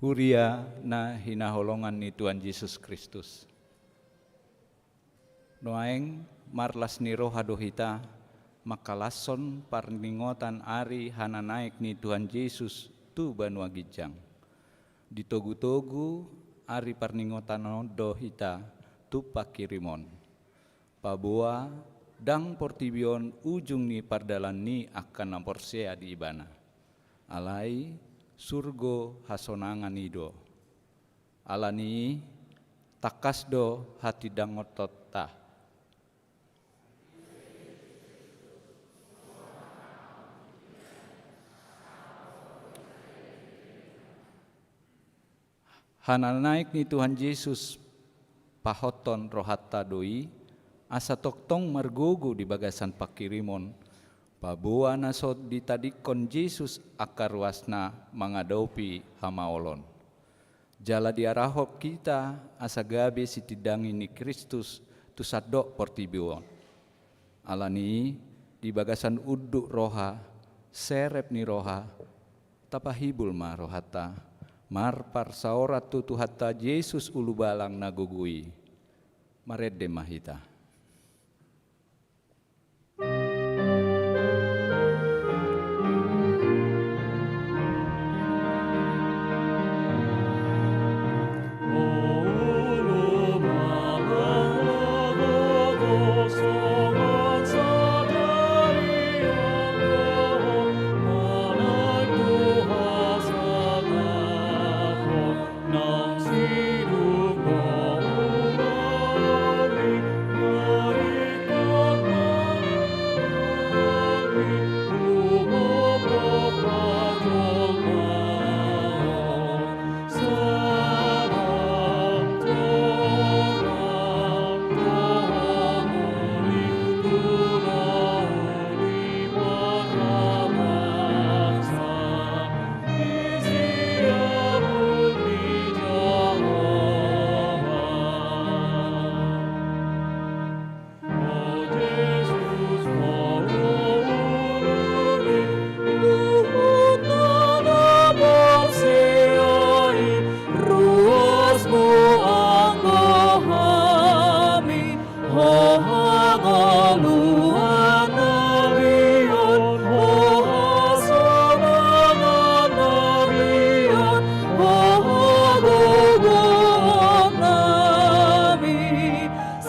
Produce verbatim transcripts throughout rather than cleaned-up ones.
Huria na hinaholongan ni Tuhan Jesus Kristus. Nuaeng marlas ni roha do hita mangkalashon parningotan ari hananaek ni Tuhan Jesus tu banua ginjang. Ditogutogu ari parningotan on do hita tu pangkirimon. Paboa ndang portibi on ujung ni pardalan ni angka na porsea di Ibana. Alai surgo hasonangan i do. Alani i tangkas do hatindangonta. Hananaek ni Tuhan Jesus pahothon rohanta do i, asa tongtong margogo di bagasan pangkirimon, paboa na so ditadingkon Jesus angka ruasna mangadopi hamaolon. Jala diarahon hita asa gabe sitindangi ni Kristus tu sandok portibi on. Alani i, di bagasan unduk roha, serep ni roha, tapahibul ma rohanta, marparsaoran tu Tuhanta Jesus Ulubalang na gogo i. Marende ma hita.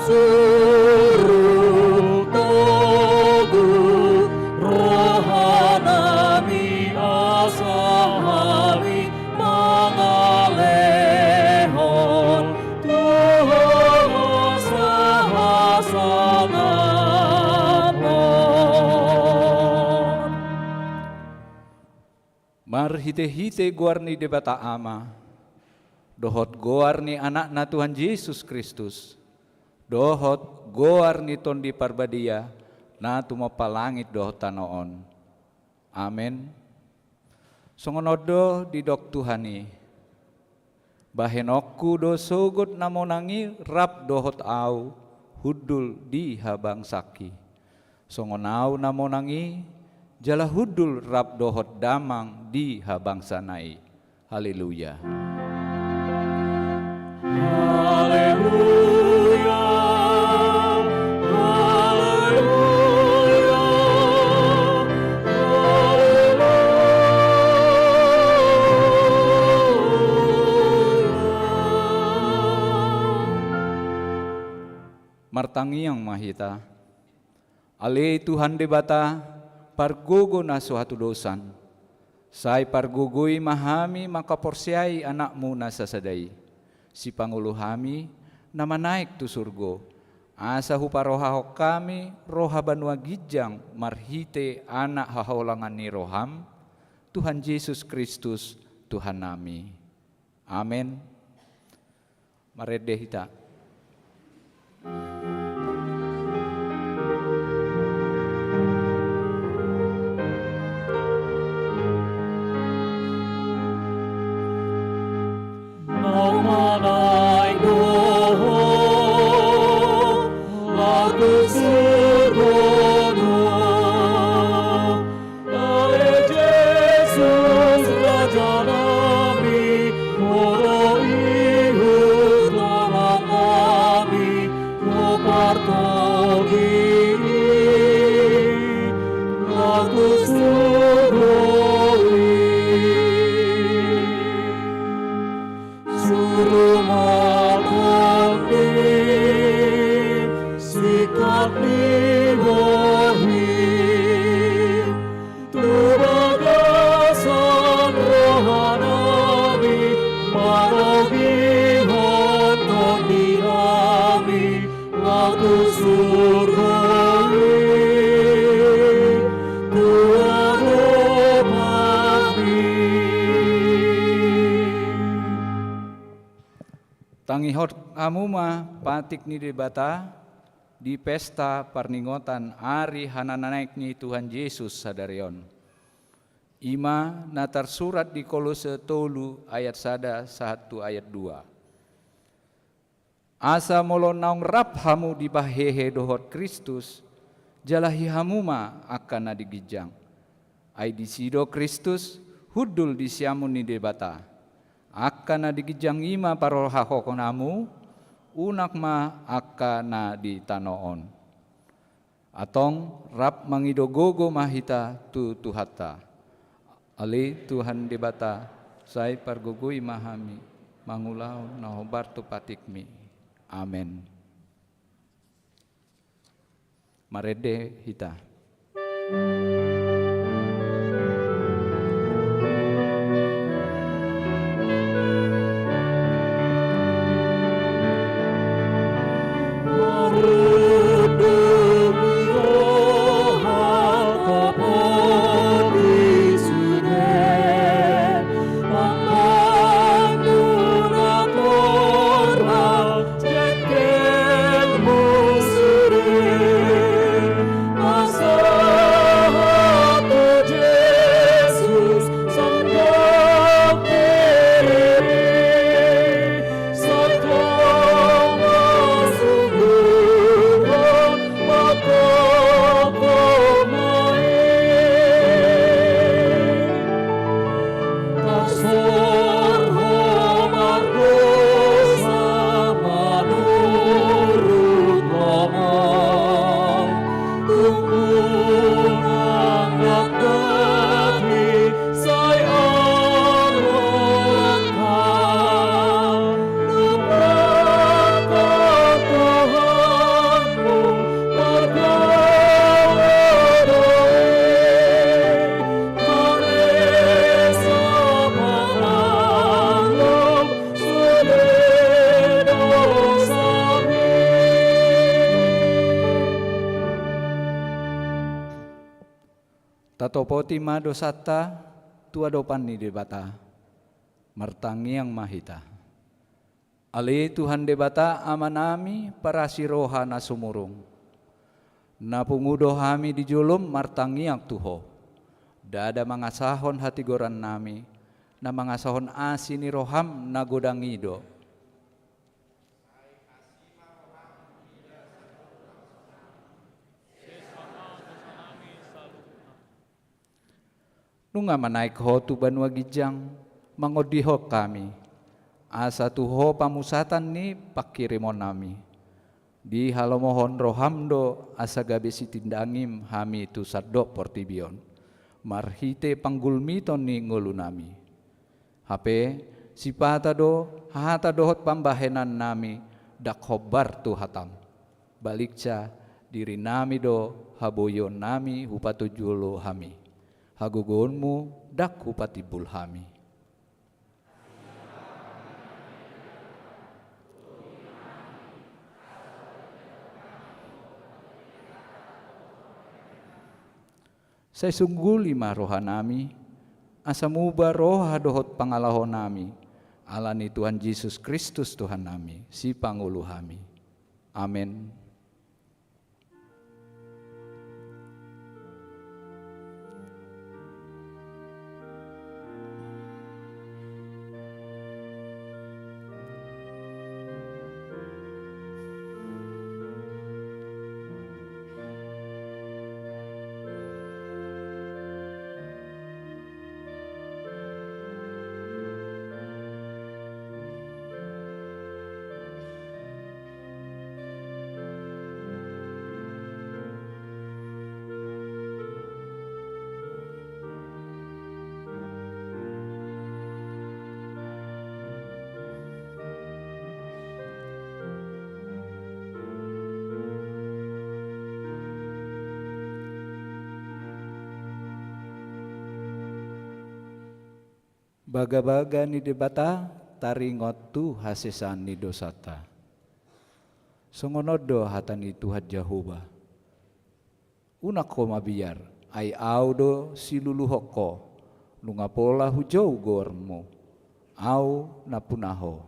Surung togu rohanami asa hami mangalehon tu hasahasangapon. Marhitehite goar ni Debata Ama, dohot goar ni Anakna Tuhan Jesus Kristus, dohot goar ni Tondi Parbadia, na tumompa langit dohot tano on. Amen. Songon on do didok Tuhan i: Bahenonku do sogot na monang i rap dohot Ahu hundul di habangsangki. Songon Ahu na monang i, jala hundul rap dohot damang di habangsana i. Haleluya. Haleluya. Haleluya. Haleluya. Martangiang ma hita. Ale Tuhan Debata, pargogo na so hatudosan, sai pargogoi ma hami mangkaporseai Anakmu na sasada i, sipangolu hami na manaek tu surgo, asa huparohahon hami roha banua ginjang marhite Anak haholongan ni roham, Tuhan Jesus Kristus, Tuhannami. Amen. Marende hita. Naung manaek do Ho, laho tu surgo do. Ale Jesus Rajanami, Rumah tanggi, sikat ni bohi, tu bagasan roha nami, manogihon tondi nami, laho tu surgo i, tu adopan i. Tangihon hamu ma patik ni Debata di pesta parningotan ari hananaek ni Tuhan Jesus sadari on. I ma na tarsurat di Kolose tolu ayat sada sahat tu ayat dua. Asa molo naung rap hamu dipahehe dohot Kristus, jalahi hamu ma angka na di ginjang. Ai disi do Kristus, hundul di siamun ni Debata. Angka na di ginjang i ma parrohahon hamu, unang ma angka na di tano on. Antong rap mangido gogo ma hita tu Tuhanta. Ale Tuhan Debata, sai pargogoi ma hami mangulahon na hombar tu patikmi. Amen. Marende hita. Tatopoti ma dosanta tu adopan ni Debata. Martangiang ma hita. Ale Tuhan Debata Amanami, parasi roha na sumurung, na pungu do hami di jolom martangiang tu Ho. Ndada mangasahon hatigorannami, na mangasahon asi ni roham na godang i do. Nunga manaek Ho tu banua ginjang, mangondihon hami, asa tu Ho pamusatan ni panghirimonnami. Dihalomohon roham do asa gabe sitindangim hami tu sandok portibi on, marhite panggulmiton ni ngolunami. Hape, sipata do hata dohot pambahenannami ndang hombar tu hatam. Baliksa, dirinami do haboionnami hupatujolo hami. Hagogoonmu ndang hupatimbul hami. Sai sungguli ma rohanami, asa muba roha dohot pangalahonami, ala ni Tuhan Jesus Kristus Tuhannami, Sipangolu hami. Amen. Bagabaga ni Debata taringot tu hasesaan ni dosanta. Songon on do hata ni Tuhan Jahowa: Unang ho mabiar, ai Ahu do siluluhon ho, nunga pola hujou goarmu, Ahu nampuna ho.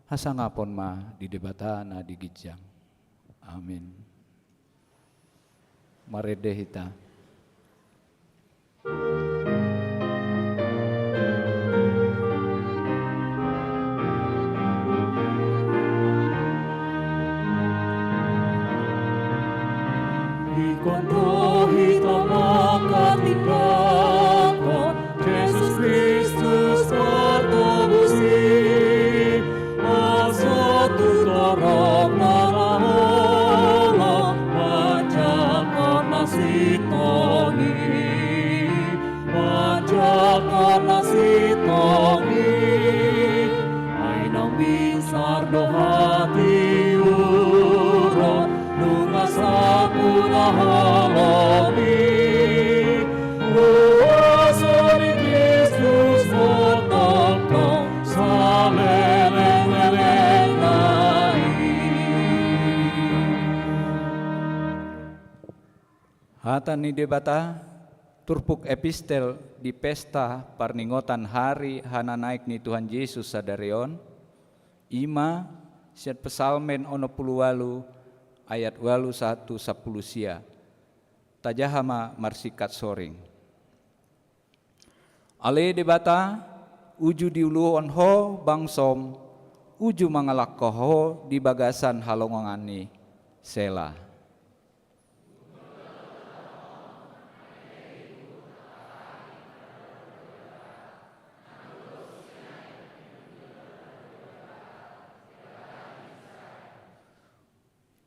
Hasangapon ma di Debata na di ginjang. Amin. Marende hita. Ingkon do hita manghatindanghon Jesus Kristus Partobusi, asa tu torop na ra holom manjangkon na sintong i, manjangkon na sintong i. Ai naung minsar do hatiuron, nunga sampuna holom i. Huaso ni Kristus do tongtong saleleng-lelengna i. Hata ni Debata, turpuk epistel di pesta parningotan hari hananaek ni Tuhan Jesus sadari on, i ma sian Psalmen onom pulu ualu ayat ualu sahat tu sampulu sia. Tajaha ma marsingkat soring. Ale Debata, uju diuluhon ho bangsom, uju mangalangka ho di bagasan halongangan i. Sela.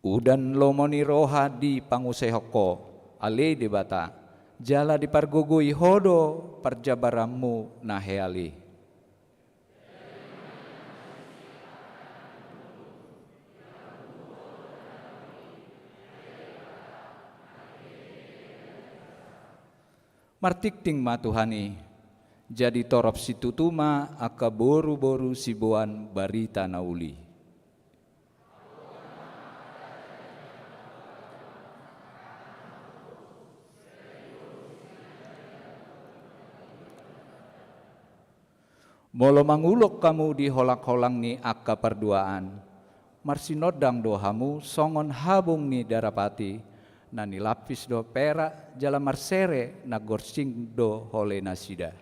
Udan lomo ni roha dipanguasehon ho, ale Debata, jala dipargogoi ho do parjabaranmu na heal i. Martingting ma Tuhan i, jadi torop situtu ma angka boruboru siboan barita na uli. Molo mangulok hamu di holangholang ni angka parduaan, marsinondang do hamu songon habung ni darapati, na nilampis dohot perak jala marsere na gorsing do holenasida.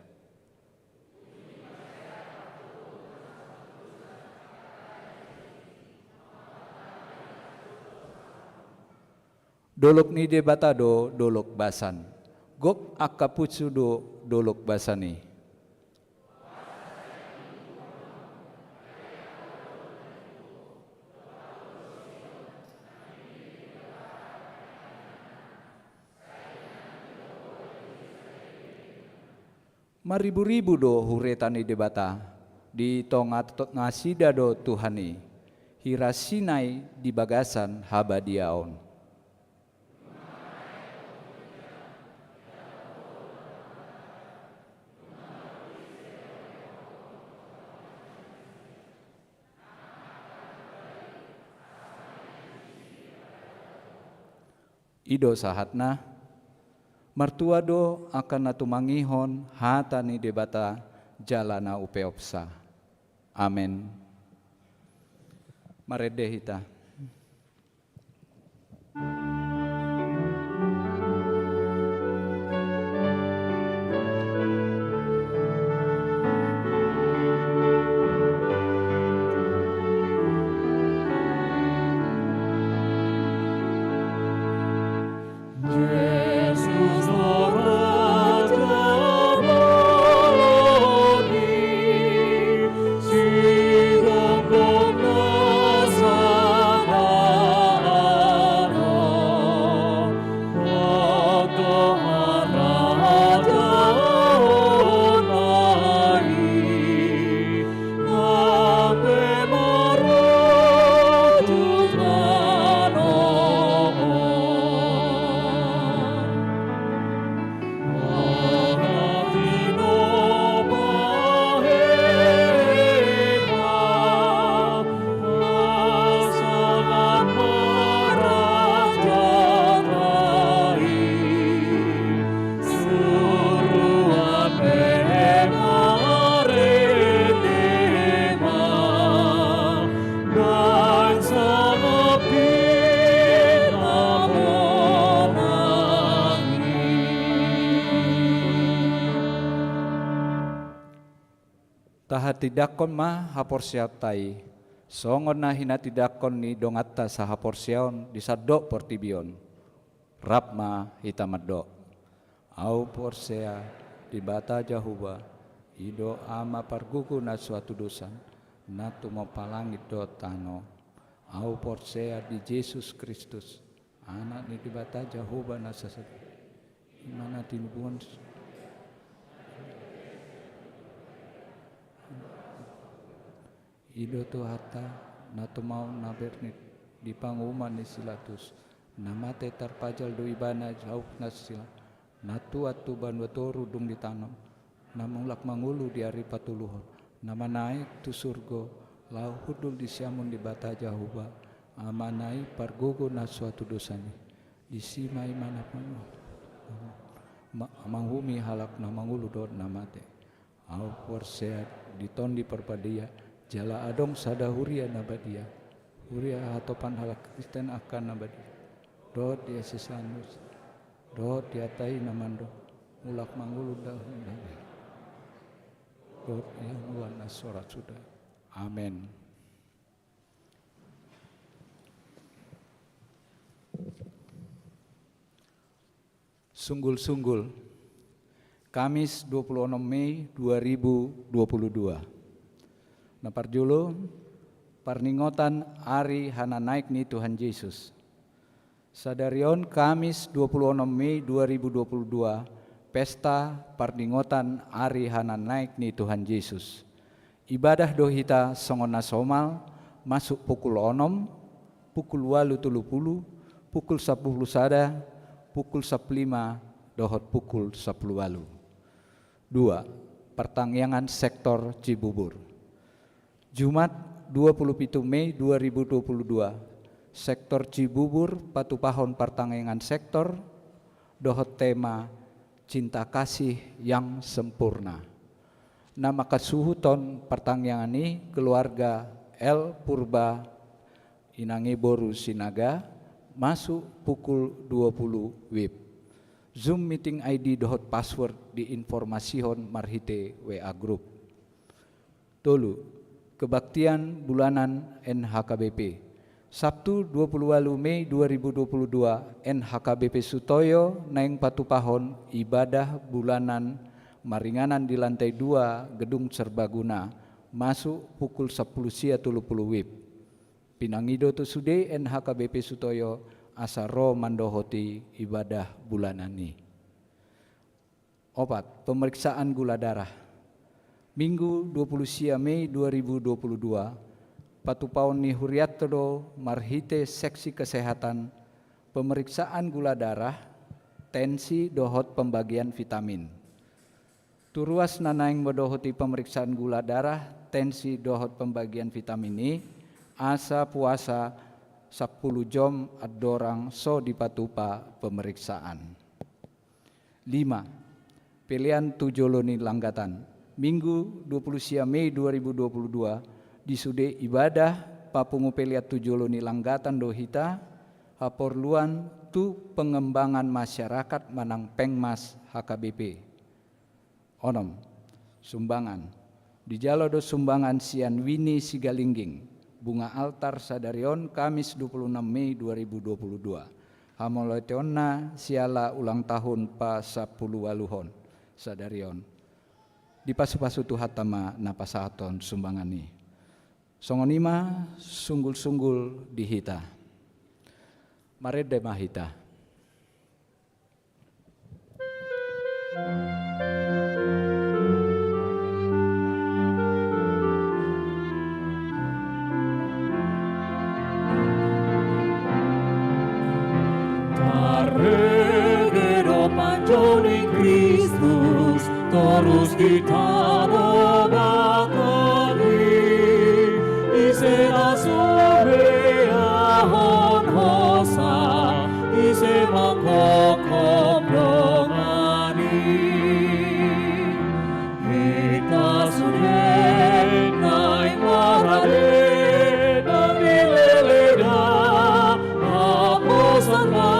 Dolok ni Debata do dolok basan. Gok angka punsu do dolok basan i. Mariburibu do hureta ni Debata, di tongatonganasida do Tuhan i, hira Sinai di bagasan habadiaon. I do sahatna. Martua do angka na tumangihon hata ni Debata jala na upeopsa. Amen. Marende hita. Tindangkon ma haporseaonta i, songon na hinatindangkon ni donganta sahaporseaon di sandok portibi on. Rap ma hita mandok. Ahu porsea di Debata Jahowa, i do Ama pargogo na so hatudosan, na tumompa langit dohot tano. Ahu porsea di Jesus Kristus, Anak ni Debata Jahowa na sasada. I ma na tinubuhon. I do Tuhanta, na tumaon na bernit di panguhuman ni si Pilatus, na mate tarpajal do ibana, saut na sila, na tuat tu banua toru dung ditanom, na mulak mangolu di ari patoluhon, na manaek tu surgo, laho hundul di siamun ni Debata Jahowa, Amana i pargogo na so hatudosan i. Disi ma ibana ma-, mangihut halak na mangolu dohot na mate. Ahu porsea di Tondi Parbadia, jala adong sada huria na badia. Huria hatopan halak Kristen angka na badia. Dohot di hasesaan dosa. Dohot di hata i na mandok. Mulak mangolu da. Dohot di hangoluan na so ra suda. Amen. Sunggul-sunggul. Kamis dua puluh enam Mei dua ribu dua puluh dua. Na parjolo, parningotan ari hananaek ni Tuhan Jesus. Sadari on Kamis dua puluh enam Mei dua ribu dua puluh dua, pesta parningotan ari hananaek ni Tuhan Jesus. Ibadah do hita songon na somal, masuk pukul onom, pukul ualu tolu pulu, pukul sampulu sada, pukul sampulu lima, dohot pukul sampulu ualu. Dua, partangiangan sektor Cibubur. Jumat dua puluh pitu Mei dua ribu dua puluh dua, sektor Cibubur patupahon partangiangan sektor, dohot tema Cinta Kasih yang Sempurna. Na mangkasuhuthon partangiangan i keluarga L Purba, inang i boru Sinaga, masuk pukul dua puluh wib. Zoom meeting I D dohot password diinformasihon marhite W A group. Tolu, kebaktian bulanan N H K B P. Sabtu dua puluh ualu Mei dua ribu dua puluh dua, N H K B P Sutoyo naeng patupahon ibadah bulanan maringanan di lantai dua Gedung Serbaguna, masuk pukul sampulu sia tolu pulu wib. Pinangido tu sude N H K B P Sutoyo asa ro mandohoti ibadah bulanan i. Opat, pemeriksaan gula darah. Minggu dua puluh sia Mei dua ribu dua puluh dua, patupaon ni hurianta do marhite seksi kesehatan pemeriksaan gula darah, tensi dohot pembagian vitamin. Tu ruas na naeng mandohoti pemeriksaan gula darah, tensi dohot pembagian vitamin i, asa puasa sampulu jom andorang so dipatupa pemeriksaan. Lima, pelean tu jolo ni langgatan. Minggu dua puluh sia Mei dua ribu dua puluh dua, di sude ibadah papungu pelean tu jolo ni langgatan do hita, haporluan tu pengembangan masyarakat manang Pengmas H K B P. Onom, sumbangan. Dijalo do sumbangan sian Wini Sigalingging, bunga altar sadari on Kamis dua puluh enam Mei dua ribu dua puluh dua. Hamauliateonna siala ulang tahun pasampulu ualuhon sadari on. Dipasupasu Tuhanta ma na pasahathon sumbangan i. Songon i ma sunggul-sunggul di hita. Marende ma hita. Tarrege do panjou ni Kristus torus di tano Batak i, ise na so beahon hosa, ise mangkophop dongan i. Hita sude naeng marade na dileleda haposan ma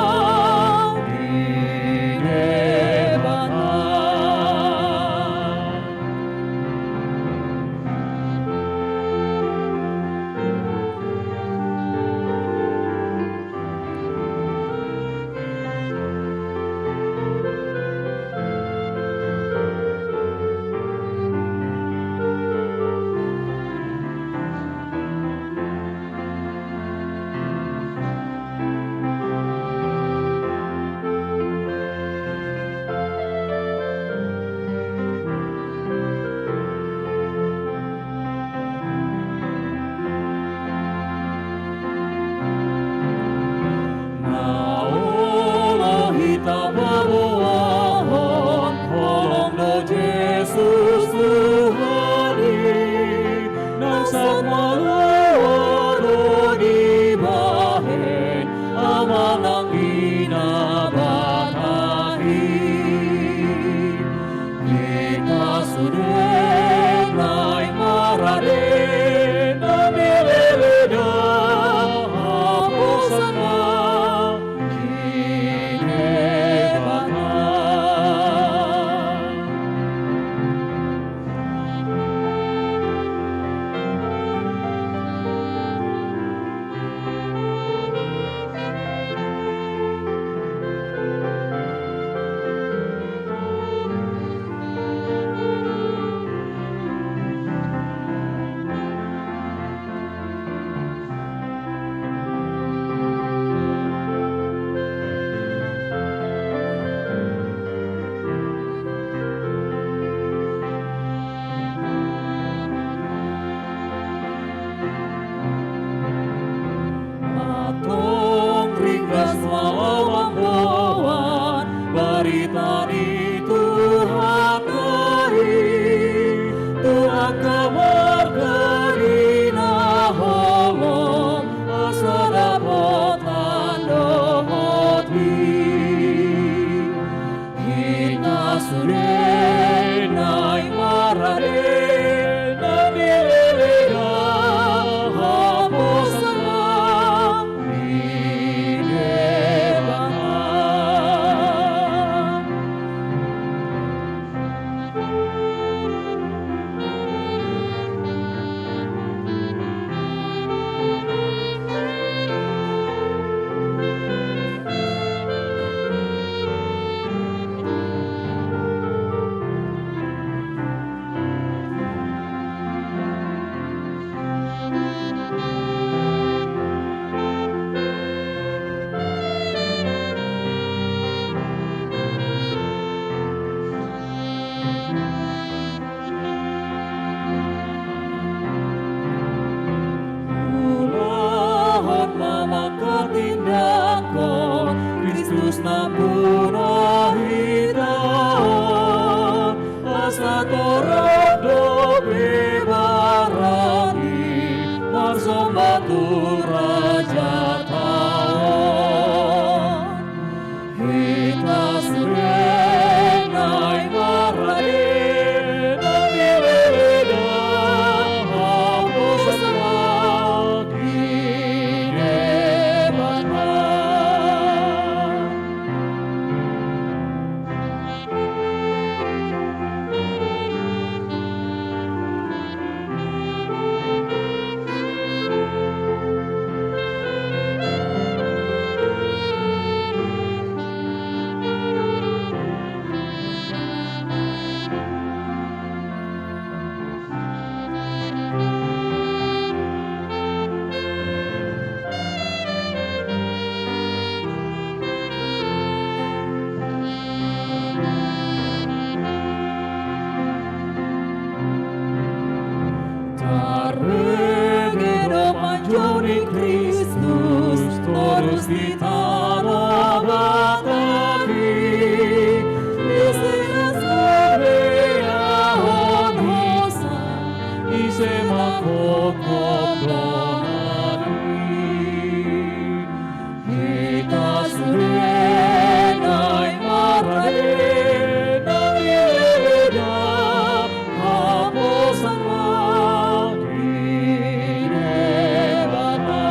di Debata. Somba tu Raja ta on. Hita sude naeng marade, naeng dilehon haposan laki Debata. Tarbege do panjou ni Kristus, torus di tano Batak i, ise na saleahon hosa, ise mangkophop dongan i. Hita sude naeng marade, naeng dilehon haposan laki Debata.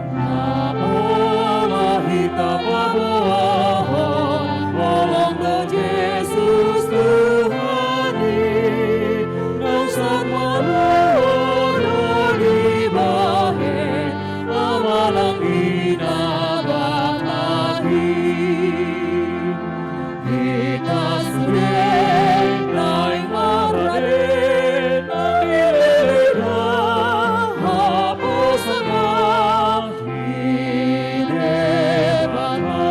Na pola hita paboahon, holong do Jesus Tuhan i, na unsat malua do dibahen, Ama nang Ina Batak i. Hita sude naeng marade, naeng dilehon haposan laki Debata.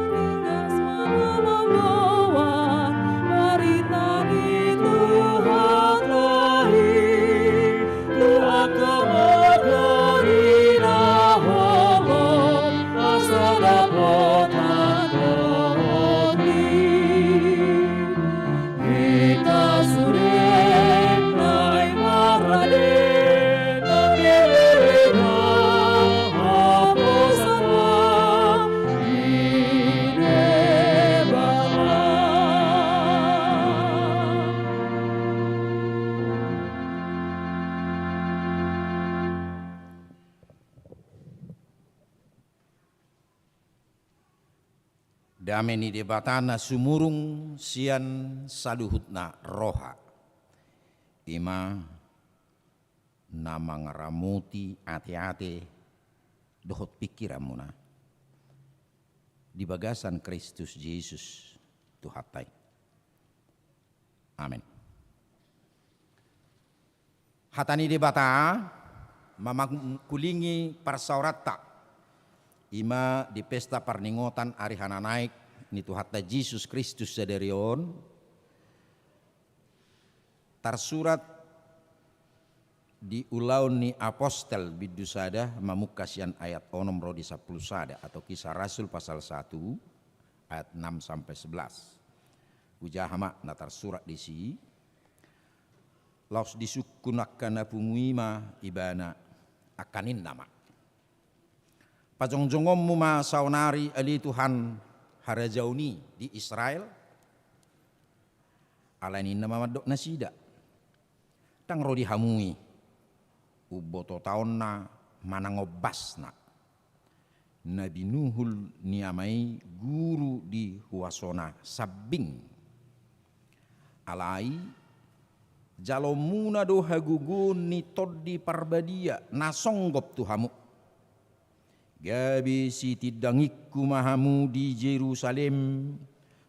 Ringas ma na mamboan barita ni Tuhanta i tu angka marga na holom, asa dapotan dohot i. Hita sude naeng marade, naeng dilehon haposan laki Debata. Dame ni Debata na sumurung sian saluhutna roha, i ma na mangaramoti ateate dohot pingkiranmuna di bagasan Kristus Jesus Tuhanta i. Amen. Hata ni Debata mamangkulingi parsaoranta, i ma di pesta parningotan ari hananaek ni Tuhanta Jesus Kristus sadari on, tarsurat di Ulaon ni Apostel bindu sada, mamungka sian ayat onom ro di sampulu sada, atau Kisah Rasul pasal satu ayat enam sampai sebelas. Hujaha ma na tarsurat disi. Laos disungkun angka na pungu i ma ibana, angka ninna ma: Pajongjongonmu ma saonari ale Tuhan harajaon i di Israel? Alai ninna ma mandok nasida: Ndang ro di hamu i, umboto taonna manang ombasna, na binuhul ni ama i guru di huasona sambing. Alai jaloonmuna do hagogoon ni Tondi Parbadia na songgop tu hamu. Gabe sitindangingku ma hamu di Jerusalem,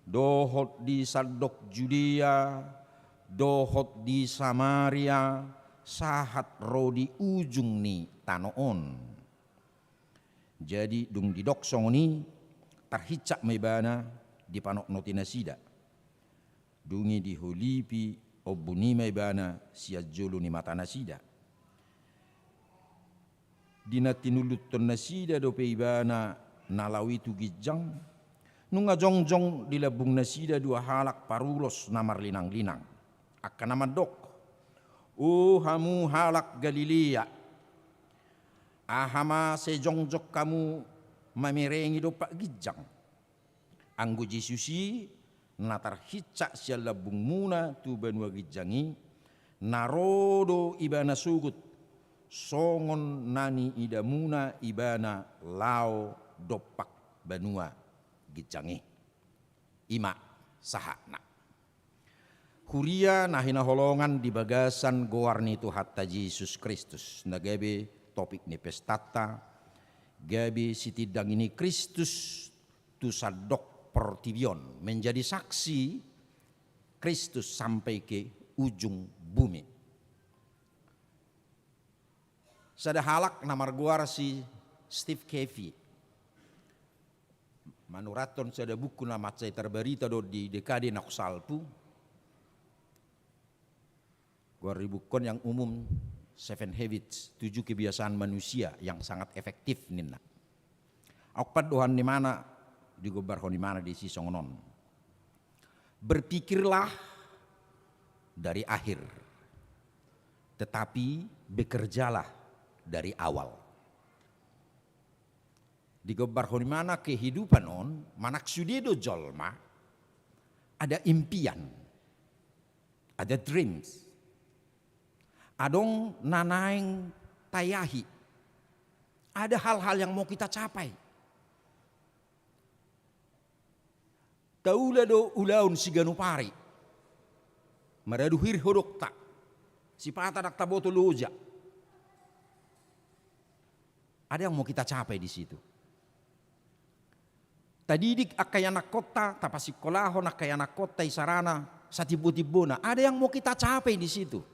dohot di sandok Judea, dohot di Samaria, sahat ro di ujung ni tano on. Jadi dung didok songon i, tarhinsat ma ibana, dipanotnoti nasida. Dung i diholipi ombun i ma ibana sian jolo ni mata nasida. Di na tinulduthon nasida dope ibana na laho i tu ginjang, nunga jongjong di lambung nasida dua halak parulos na marlinanglinang. Angka na mandok: O hamu halak Galilea, aha ma sai jongjong hamu mamerengi dompak ginjang? Anggo Jesus i na tarhinsat sian lambungmuna tu banua ginjang i, na ro do ibana sogot, songon na niidamuna ibana laho dompak banua ginjang i. I ma sahatna. Huria na hinaholongan di bagasan goar ni Tuhanta Jesus Kristus, na gabe topik ni pestanta, gabe sitindanging ni Kristus tu sandok portibi on, menjadi saksi Kristus sampai ke ujung bumi. Sada halak na margoar si Steve Covey manurathon sada buku na mansai tarbarita do di dekade naung salpu. Goar ni buku on yang umum, Seven Habits, tujuh kebiasaan manusia yang sangat efektif, ninna. Auk pandohan ni mana digombarhon ni mana disi songon on: Berpikirlah dari akhir, tetapi bekerjalah dari awal. Digombarhon ni mana kehidupan on, manang sude do jolma ada impian, ada dreams. Adong na naeng taiahi. Ada hal-hal yang mau kita capai. Taula do ulaon siganup ari. Maradu hir hodokta. Sipata ndang taboto loja. Ada yang mau kita capai di situ. Tadidik angka ianakkonta, tapasikolahon angka ianakkonta isarana satimbo-timbona. Ada yang mau kita capai di situ.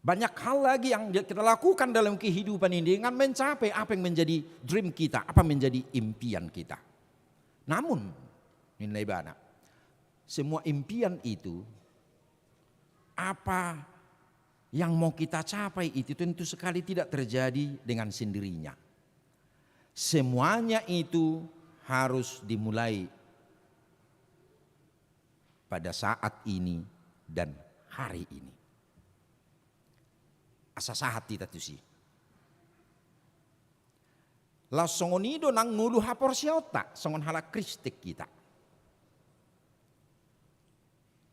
Banyak hal lagi yang kita lakukan dalam kehidupan ini dengan mencapai apa yang menjadi dream kita, apa menjadi impian kita. Namun, ninna ibana, semua impian itu, apa yang mau kita capai itu tentu sekali tidak terjadi dengan sendirinya. Semuanya itu harus dimulai pada saat ini dan hari ini. Asa sahat hita tusi. Laos songon i do nang ngolu haporseaonta songon halak Kristen hita.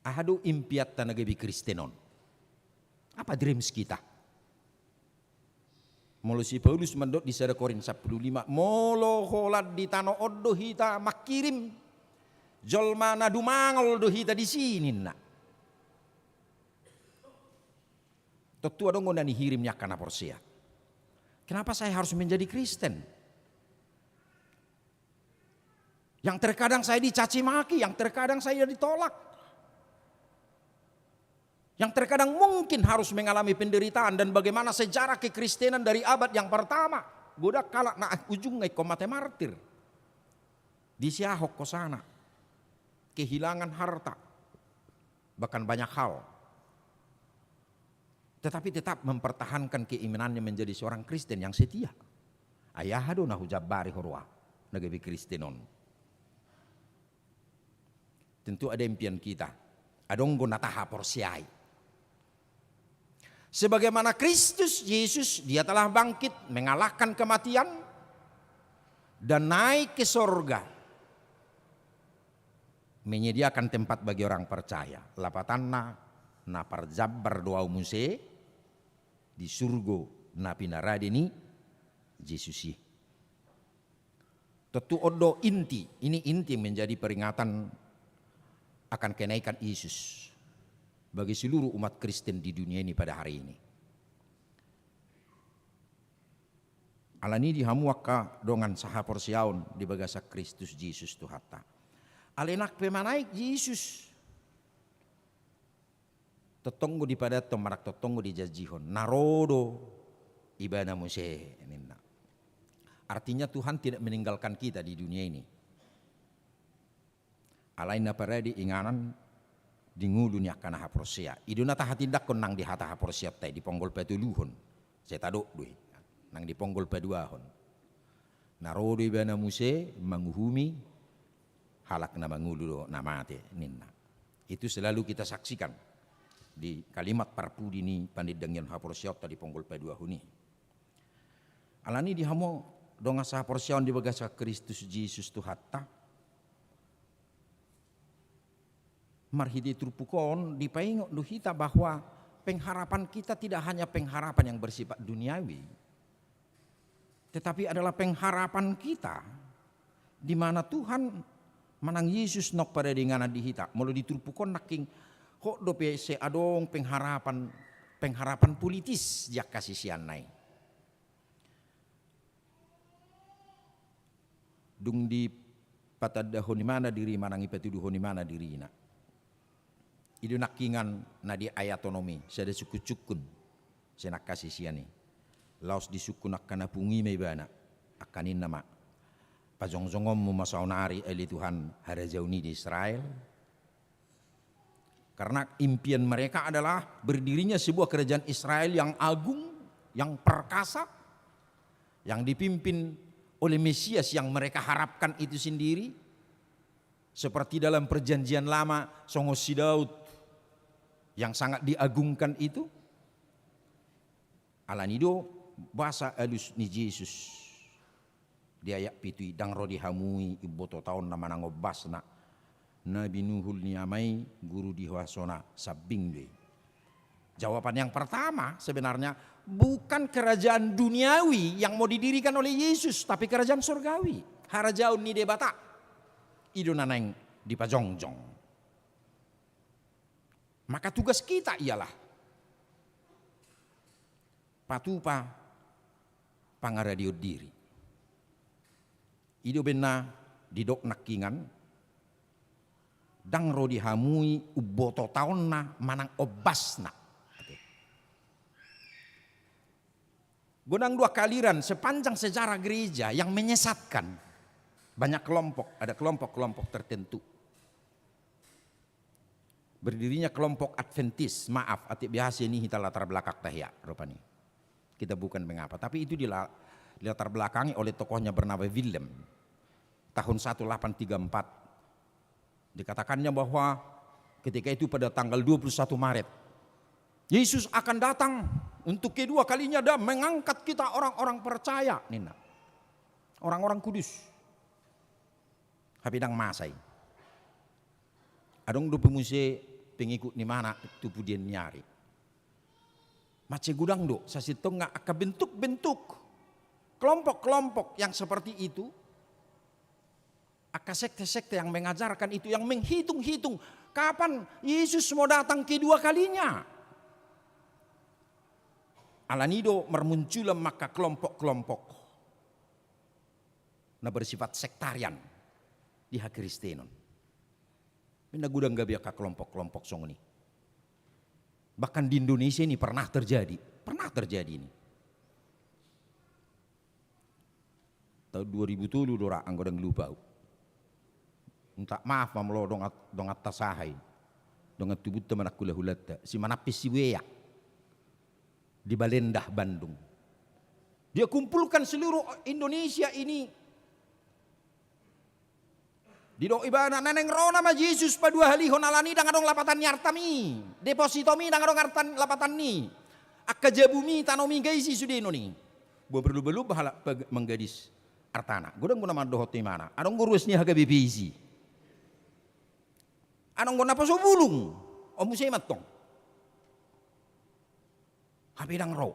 Aha do impianta na gabe Kristen on? Apa dreams kita? Molo si Paulus mandok di sada Korint sampulu lima, molo holan di tano on do hita mangkirim, jolma na dumangol do hita disi, ninna. Tontu adong do na nihirim ni angka na porsea. Kenapa saya harus menjadi Kristen? Yang terkadang saya dicaci maki, yang terkadang saya ditolak, yang terkadang mungkin harus mengalami penderitaan, dan bagaimana sejarah kekristenan dari abad yang pertama. Godang halak na ujungna ingkon mate martir. Disiahon hosana, kehilangan harta, bahkan banyak hal. Tetapi tetap mempertahankan keimanannya menjadi seorang Kristen yang setia. Ai aha do na hujambari ho roha na gabe Kristen on? Tentu ada impian kita. Adong do na tahaporseai. Sebagaimana Kristus Yesus, Dia telah bangkit, mengalahkan kematian, dan naik ke sorga, menyediakan tempat bagi orang percaya. Lapatanna, na parjambar do ahu muse di surgo na pinarade ni Jesus i. Tontu on do inti, ini inti yang menjadi peringatan akan kenaikan Yesus bagi seluruh umat Kristen di dunia ini pada hari ini. Alani i di hamu angka dongan sahaporseaon di bagasan Kristus Jesus Tuhanta, alai nang pe manaek Jesus, tongtong do dipadathon manang tongtong do dijanjihon, na ro do Ibana muse, ninna. Artinya Tuhan tidak meninggalkan kita di dunia ini. Alai na parade inganan di ngolu ni angka na haporsea. I do na tahatindangkon nang di hata haporseaonta i di ponggol patoluhon. Sai tadok do i. Nang di ponggol paduahon, na ro do Ibana muse manguhumi halak na mangolu dohot na mate, ninna. Itu selalu kita saksikan di kalimat parpudi ni panindangion haporseaonta di ponggol paduahon i. Alani i di hamu dongan sahaporseaon di bagasan Kristus Jesus Tuhanta, marhite turpuk on dipaingot do hita bahwa pengharapan kita tidak hanya pengharapan yang bersifat duniawi, tetapi adalah pengharapan kita di mana Tuhan manang Jesus nang parade inganan di hita. Molo di turpuk on nangkin hot dope sai adong pengharapan, pengharapan politis di angka siseanna i. Dung dipatandahon ibana diri manang ipatuduhon ibana dirina. I do nangkiningan na diayaton i, sada sungkun-sungkun sian angka sisean i. Laos disungkun angka na pungu i ma ibana, angka ninna ma, pajongjongkonmu ma saonari ale Tuhan harajaon i di Israel. Karena impian mereka adalah berdirinya sebuah kerajaan Israel yang agung, yang perkasa, yang dipimpin oleh Mesias yang mereka harapkan itu sendiri, seperti dalam Perjanjian Lama, songon si Daud yang sangat diagungkan itu. Alani i do basa alus ni Jesus di ayat pitu i, ndang ro di hamu i umboto taonna manang ombasna, na binuhul ni Ama i guru di hasona sambing do i. Jawaban yang pertama sebenarnya bukan kerajaan duniawi yang mau didirikan oleh Yesus, tapi kerajaan sorgawi, harajaon ni Debata. I do na naeng dipajongjong. Maka tugas kita ialah patupa pangaradeon diri. I do umbahen na didok nangkiningan, ndang ro di hamu i umboto taonna manang ombasna. Oke. Godang dua aliran sepanjang sejarah gereja yang menyesatkan. Banyak kelompok, ada kelompok-kelompok tertentu. Berdirinya kelompok Adventis, maaf, atik biasa ini kita latar belakang tahia, rupani. Kita bukan mengapa, tapi itu dila-, dilatar belakangi oleh tokohnya bernama Wilhelm. Tahun satu delapan tiga empat, dikatakannya bahwa ketika itu pada tanggal dua puluh satu Maret, Yesus akan datang untuk kedua kalinya dan mengangkat kita orang-orang percaya, ninna. Orang-orang kudus. Hape ndang masa i. Adong dope muse pengikut ni Ibana tu pudian ni ari. Mansai godang do sasintongna angka bentuk-bentuk kelompok-kelompok yang seperti itu. Angka sekte-sekte yang mengajarkan itu, yang menghitung-hitung kapan Yesus mau datang kedua kalinya. Alani i do marmunculan ma angka kelompok-kelompok na bersifat sektarian di hakristenon. Umbahen na godang gabe angka kelompok-kelompok songon i. Bahkan di Indonesia ini pernah terjadi, pernah terjadi ini. Tahun dua ribu tolu do ra, anggo ndang lupa au. Minta maaf ma molo dongan, donganta saha i. Dongan tubunta manang hulahulanta, si Manampin Sibueak. Di Balendah, Bandung. Dia kumpulkan seluruh Indonesia ini. Didok ibana, na naeng ro nama Jesus paduahalihon, alani i ndang adong lapatan ni artami. Depositomi ndang adong arta, lapatan ni. Angka jabumi, tanomi, gaji sude, ninna i. Boha marlumba-lumba halak pag-, manggadis artana. Godang do na mandohot tu ibana. Adong do ruas ni H K B P isi. Adong do na poso bulung. On muse ma antong. Hape ndang ro.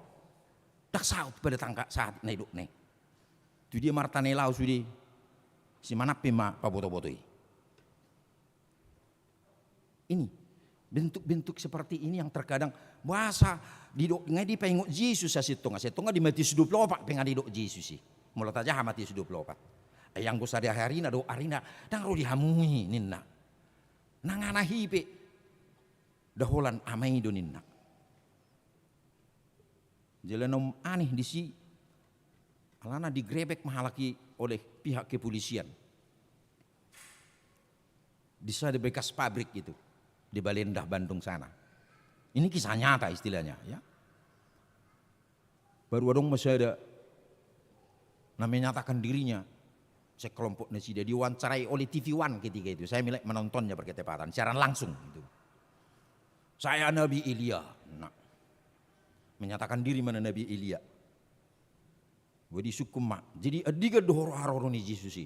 Ndang saut pada tangka saat na nidokna i. Tu dia ma artana i, laho sude si Manampin ma pabotoboto i. Ini. Bentuk-bentuk seperti ini yang terkadang bahasa didok, nga dipaingot Jesus, sasintongna, sintongna di Matius dua puluh opat pe nga didok Jesus i. Molo tajaha Matius dua puluh opat. Ai anggo sadari ari na do ari na, ndang ro di hamu i ninna. Nang anak i pe, da holan Ama i do ninna. Jala na umum aneh disi, alana digerebek ma halak i oleh pihak kepolisian. Di sada bekas pabrik itu, di Balendah, Bandung sana. Ini kisah nyata istilahnya, ya. Baru adong ma sada na menyatakan dirinya, sekelompok nasida, diwawancarai oleh T V One ketika itu. Saya melihat, menontonnya berketepatan, siaran langsung itu. "Saya Nabi Elia." Nah, menyatakan diri ma na Nabi Elia. Boha disungkun ma. Jadi andigan do haroro ni Jesus i?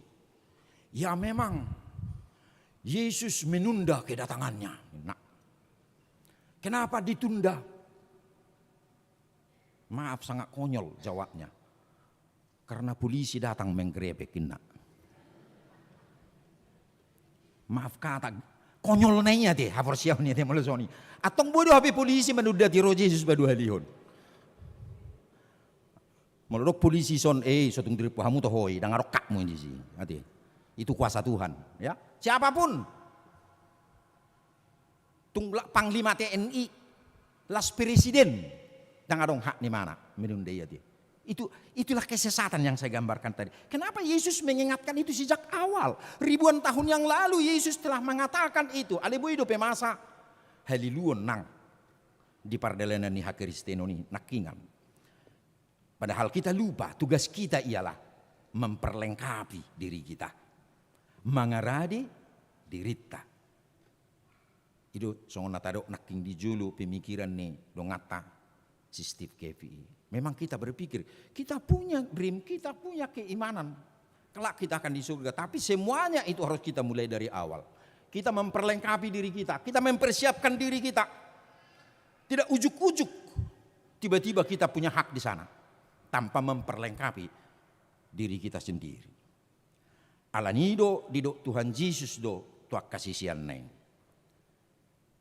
Ya, memang Yesus menunda kedatangannya. Nah, kenapa ditunda? Maaf, sangat konyol jawabnya. Karena polisi datang menggerebek, inna. Maaf kata, konyol na i ate, haporseaon i ate molo songon i. Antong boi do hape polisi manunda, ro Jesus paduahalihon. Molo dok polisi son, "Eh, so tung dirimpu hamu toho i, ndang adong hakmu disi." Ate. Itu kuasa Tuhan, ya. Siapapun. Tung la-, panglima T N I, las presiden, ndang adong hak ni imana menunda i, ate. Itu, itulah kesesatan yang saya gambarkan tadi. Kenapa Yesus mengingatkan itu sejak awal? Ribuan tahun yang lalu Yesus telah mengatakan itu. Alai boi dope masa haliluon nang di pardalanan ni hakristenon i nangkingan. Padahal kita lupa, tugas kita ialah memperlengkapi diri kita, mangarade dirinta. I do songon na tadok nangkin di jolo pemikiran ni donganta si Steve Cavey i. Memang kita berpikir, kita punya dream, kita punya keimanan. Kelak kita akan di surga, tapi semuanya itu harus kita mulai dari awal. Kita memperlengkapi diri kita, kita mempersiapkan diri kita. Tidak ujuk-ujuk tiba-tiba kita punya hak di sana tanpa memperlengkapi diri kita sendiri. Alani do didok Tuhan Jesus do tu angka siseanna i.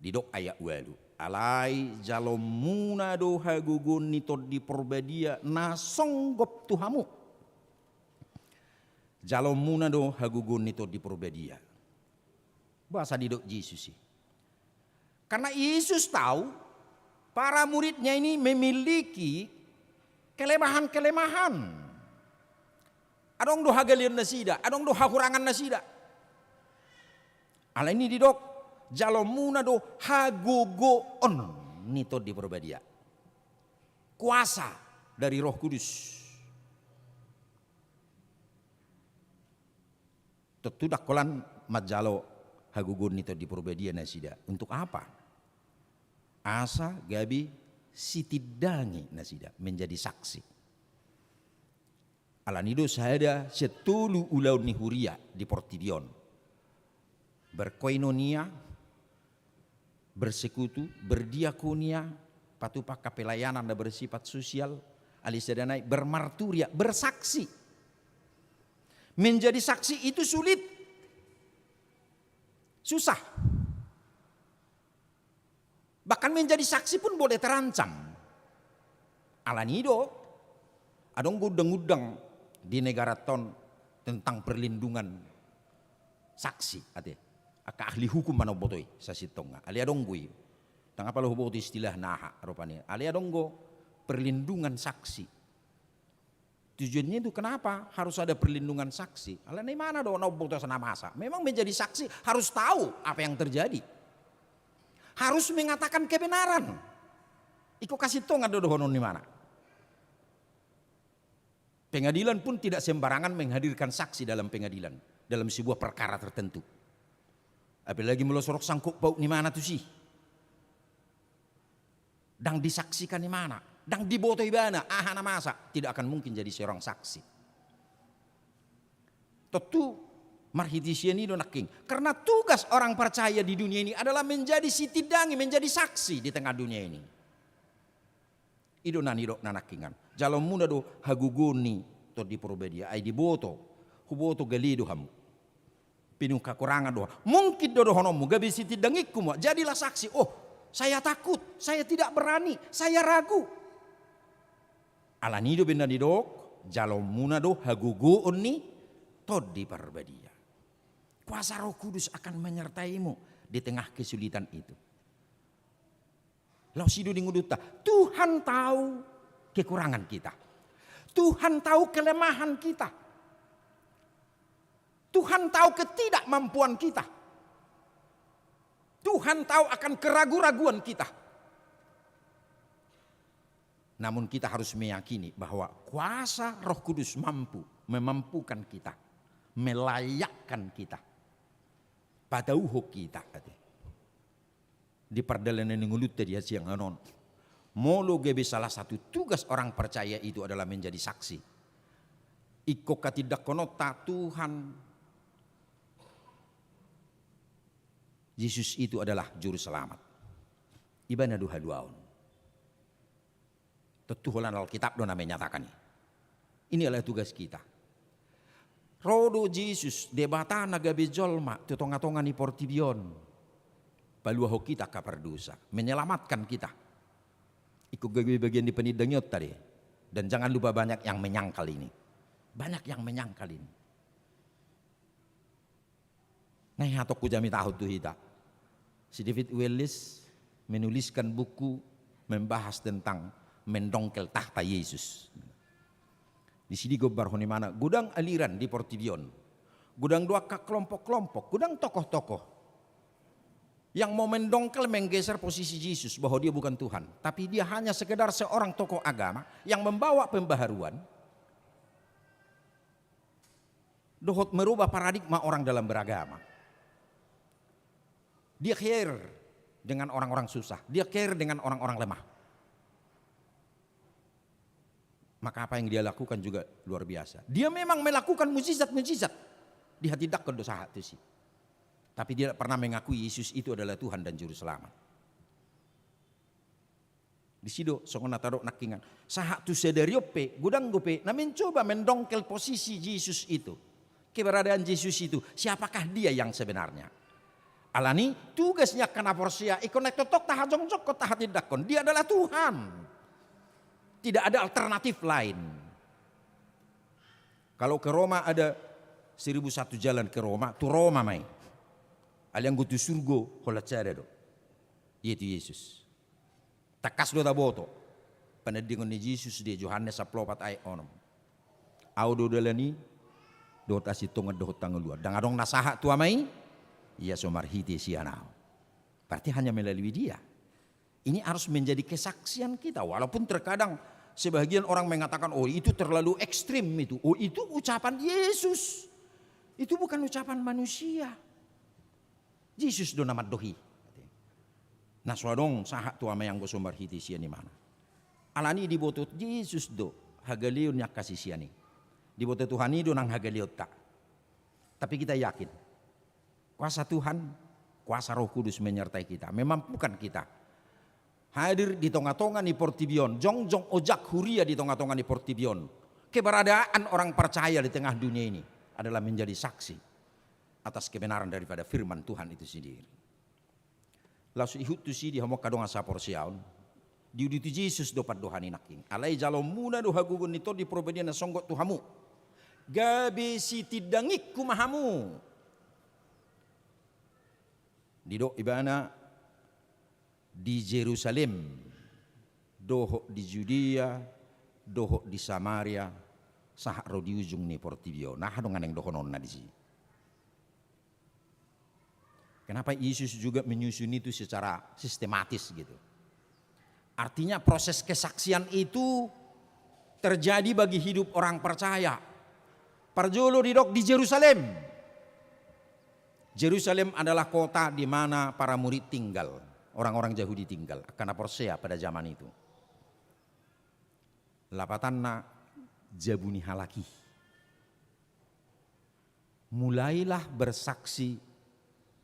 Didok ayat ualu, "Alai jalonmuna do hagogoon ni Tondi Porbadia na songgop tu hamu." Jalonmuna do hagogoon ni Tondi Porbadia. Boasa didok Jesus i? Karena Yesus tahu para muridnya ini memiliki kelemahan-kelemahan. Adong do hagaleon nasida, adong do hahurangan nasida. Alani didok, jalonmuna do hagogoon ni Tondi Porbadia. Kuasa dari Roh Kudus. Tontu ndang holan manjalo hagogoon ni Tondi Porbadia nasida. Untuk apa? Asa gabe sitindangi nasida, menjadi saksi. Alani do sada sian tolu ulaon ni huria di portibi on. Berkoinonia, bersekutu, berdiakonia, patupa angka pelayanan na bersifat sosial, alai sada nai bermarturia, bersaksi. Menjadi saksi itu sulit. Susah. Bahkan menjadi saksi pun boleh terancam. Alani do, adong do undang-undang di negara on tentang perlindungan saksi, ate. Angka ahli hukum ma na umboto i, sasintongna. Alai adong do i. Ndang apala huboto istilahna aha, rupani. Alai adong do perlindungan saksi. Tujuannya itu kenapa harus ada perlindungan saksi? Alana imana do na umboto na masa. Memang menjadi saksi harus tahu apa yang terjadi. Harus mengatakan kebenaran. Ingkon hasintongan do dohonon ni imana. Pengadilan pun tidak sembarangan menghadirkan saksi dalam pengadilan, dalam sebuah perkara tertentu. Apalagi molo so ro sangkut paut ni imana tusi. Ndang disaksikan imana, ndang diboto ibana aha na masa, tidak akan mungkin jadi seorang saksi. Tontu marhite sian i do nangkin. Karena tugas orang percaya di dunia ini adalah menjadi sitindangi, menjadi saksi di tengah dunia ini. I do na nidokna nangkinan. Jalonmuna do hagogoon ni Tondi Porbadia, ai diboto, huboto gale do hamu. Penuh kekurangan do. Mungkin do dohononmu, gabe sitindangingku ma, jadilah saksi. Oh, saya takut, saya tidak berani, saya ragu. Alani do benda didok, jalomuna do hagogoon ni Tondi Parbadia. Kuasa Roh Kudus akan menyertaimu di tengah kesulitan itu. Laos i do di ngolunta, Tuhan tahu kekurangan kita. Tuhan tahu kelemahan kita. Tuhan tahu ketidakmampuan kita. Tuhan tahu akan keragu-raguan kita. Namun kita harus meyakini bahwa kuasa Roh Kudus mampu memampukan kita, melayakkan kita, patauhon kita, ate. Di pardalanan ni ngolunta di hasiangan on, molo gabe salah satu tugas orang percaya itu adalah menjadi saksi. Ingkon hatindangkononta Tuhan Yesus itu adalah Juru Selamat. Ibana do haluaon. Tontu holan Alkitab do na menyatakan i. Ini adalah tugas kita. Ro do Jesus, Debata na gabe jolma tu tonga-tonga ni portibi on. Paluahon hita angka pardosa, menyelamatkan kita. Ingkon gabe bagian ni panindangionta do i. Dan jangan lupa banyak yang menyangkal ini. Banyak yang menyangkal ini. Nai hatop ku jamitahon tu hita. Si David Wallace menuliskan buku membahas tentang mendongkel tahta Yesus. Di sini gombarhon imana, godang aliran di portibi on. Godang do angka kelompok-kelompok, godang tokoh-tokoh yang mau mendongkel, menggeser posisi Yesus bahwa dia bukan Tuhan. Tapi dia hanya sekedar seorang tokoh agama yang membawa pembaharuan. Dohot merubah paradigma orang dalam beragama. Dia care dengan orang-orang susah. Dia care dengan orang-orang lemah. Maka apa yang dia lakukan juga luar biasa. Dia memang melakukan mujizat-mujizat. Dihatindangkon do sahat tusi. Tapi dia tidak pernah mengakui Yesus itu adalah Tuhan dan Juru Selamat. Di si do songon na tadok nangkiningan. Sahat tu sadari on pe, godang dope na mencoba mendongkel posisi Yesus itu. Keberadaan Yesus itu, siapakah dia yang sebenarnya? Alani, tugas ni angka na porsea, ingkon naeng tongtong tahajongjongkon, tahatindangkon. Dia adalah Tuhan. Tidak ada alternatif lain. Kalau ke Roma ada seribu satu jalan ke Roma, tu Roma ma i. Alai anggo tu surgo, holan sada do. Yaitu Yesus. Tangkas do taboto panandingon ni Jesus di Johannes sampulu opat ayat onom. Ahu do dalan i, dohot hasintongan dohot hangoluan. Ndang adong na sahat tu Ama i, ia so marhite sian ahu. Berarti hanya melalui Dia. Ini harus menjadi kesaksian kita. Walaupun terkadang sebahagian orang mengatakan, "Oh, itu terlalu ekstrim itu. Oh, itu ucapan Yesus. Itu bukan ucapan manusia." Jesus do na mandok i. Na so adong sahat tu Ama i anggo so marhite sian Ibana. Alani diboto Jesus do hagaleon ni angka sisean i. Diboto Tuhan i do nang hagaleonta. Tapi kita yakin, kuasa Tuhan, kuasa Roh Kudus menyertai kita, memampukan kita hadir di tonga-tonga ni portibi on, jongjong ojak huria di tonga-tonga ni portibi on. Keberadaan orang percaya di tengah dunia ini adalah menjadi saksi atas kebenaran daripada firman Tuhan itu sendiri. Laos ihut tusi di hamu angka dongan saporseaon, diuduti Jesus do pandohan i nangkin. Alai jalomuna do hagogoon ni Tondi Parbadia na songgot tu hamu. Gabe sitindangingku ma hamu. Didok Ibana di Jerusalem, dohot di Judea, dohot di Samaria, sahat ro di ujung ni portibi on. Nah, adong naeng dohononna di si. Kenapa Yesus juga menyusun itu secara sistematis gitu? Artinya proses kesaksian itu terjadi bagi hidup orang percaya. Parjolo didok di Jerusalem. Jerusalem adalah kota di mana para murid tinggal, orang-orang Yahudi tinggal, angka na porsea pada zaman itu. Lapatanna jabu ni halak i. Mulailah bersaksi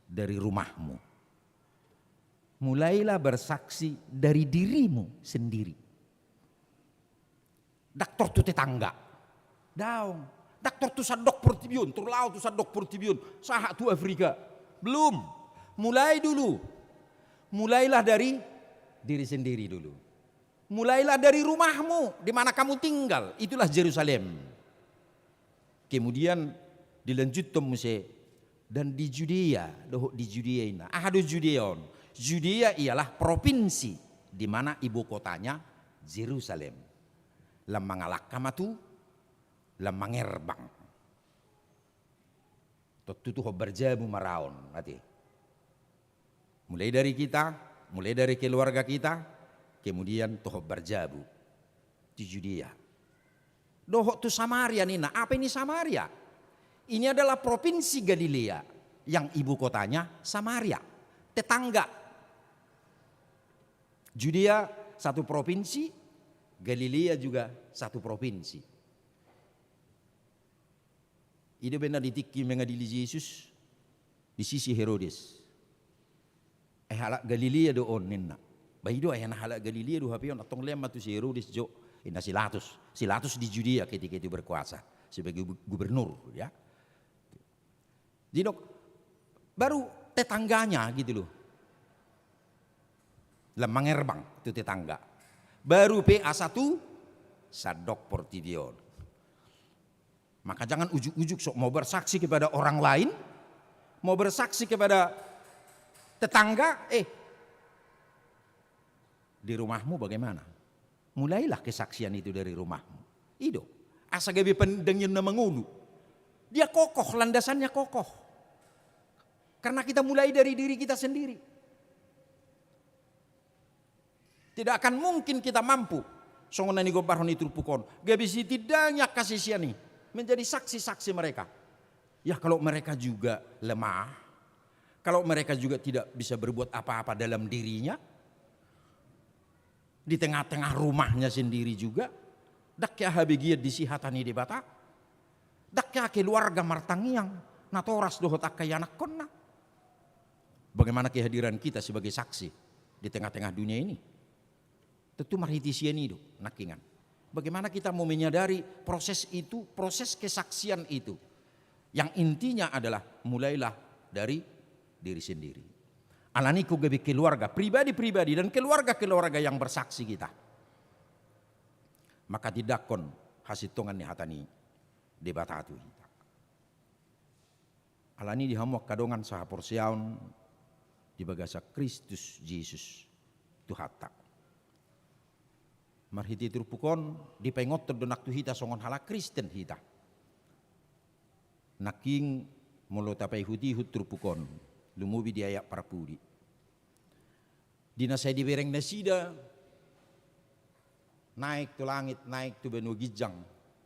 dari rumahmu. Mulailah bersaksi dari dirimu sendiri. Ndang tor tu tetangga. Daong. Ndang tor tu sandok portibi on, tor laho tu sandok portibi on, sahat tu Afrika. Belum. Mulai dulu. Mulailah dari diri sendiri dulu. Mulailah dari rumahmu, di mana kamu tinggal. Itulah Jerusalem. Kemudian dilanjuthon muse, dan di Judea, dohot di Judea inna. Aha do Judea on? Judea ialah provinsi di mana ibu kotanya Jerusalem. Lam mangalangka ma tu, lam mangerbang. Tontu tu hombar jabu ma ra on, ate. Mulai dari kita, mulai dari keluarga kita, kemudian tu hombar jabu. Tu Judea. Dohot tu Samaria ninna, apa ini Samaria? Ini adalah provinsi Galilea yang ibu kotanya Samaria. Tetangga. Judea satu provinsi, Galilea juga satu provinsi. I do umbahen na di tingki mengadili Jesus, disisi Herodes. Eh, halak Galilea do on ninna. Ba i do, eh, na halak Galilea do hape on, antong lean ma tu si Herodes jo. Inna si Pilatus. Si Pilatus di Judea ketika itu berkuasa sebagai gu-, gubernur, ya. Didok, baru tetangganya gitu loh. Lam mangerbang tu tetangga. Baru pe asa tu sandok portibi on. Maka jangan ujuk-ujuk sok mau bersaksi kepada orang lain, mau bersaksi kepada tetangga, eh, di rumahmu bagaimana? Mulailah kesaksian itu dari rumahmu. I do. Asa gabe pandangion na mangolu. Dia kokoh, landasannya kokoh. Karena kita mulai dari diri kita sendiri. Tidak akan mungkin kita mampu, songon na nigombarhon i turpuk on, gabe sitindangi angka sisean i, menjadi saksi-saksi mereka. Ya, kalau mereka juga lemah, kalau mereka juga tidak bisa berbuat apa-apa dalam dirinya, di tengah-tengah rumahnya sendiri juga, ndang hea habegean disi hata ni Debata, ndang hea keluarga martangiang, natoras dohot angka ianakhonna. Bagaimana kehadiran kita sebagai saksi di tengah-tengah dunia ini? Tentu marhite sian i do, nangkiningan. Bagaimana kita mau menyadari proses itu, proses kesaksian itu? Yang intinya adalah mulailah dari diri sendiri. Alani ingkon gabe keluarga, pribadi-pribadi dan keluarga-keluarga yang bersaksi kita. Maka tindangkon hasintongan ni hata ni Debata tu hita. Alani di hamu angka dongan sahaporseaon di bagasan Kristus Jesus Tuhanta. Marhite turpuk on, dipaingothon do nang tu hita songon halak Kristen hita. Nangkin molo tapaihut-ihut turpuk on, lumobi di ayat parpudi. Di na sai dibereng nasida, naek tu langit, naek tu banua ginjang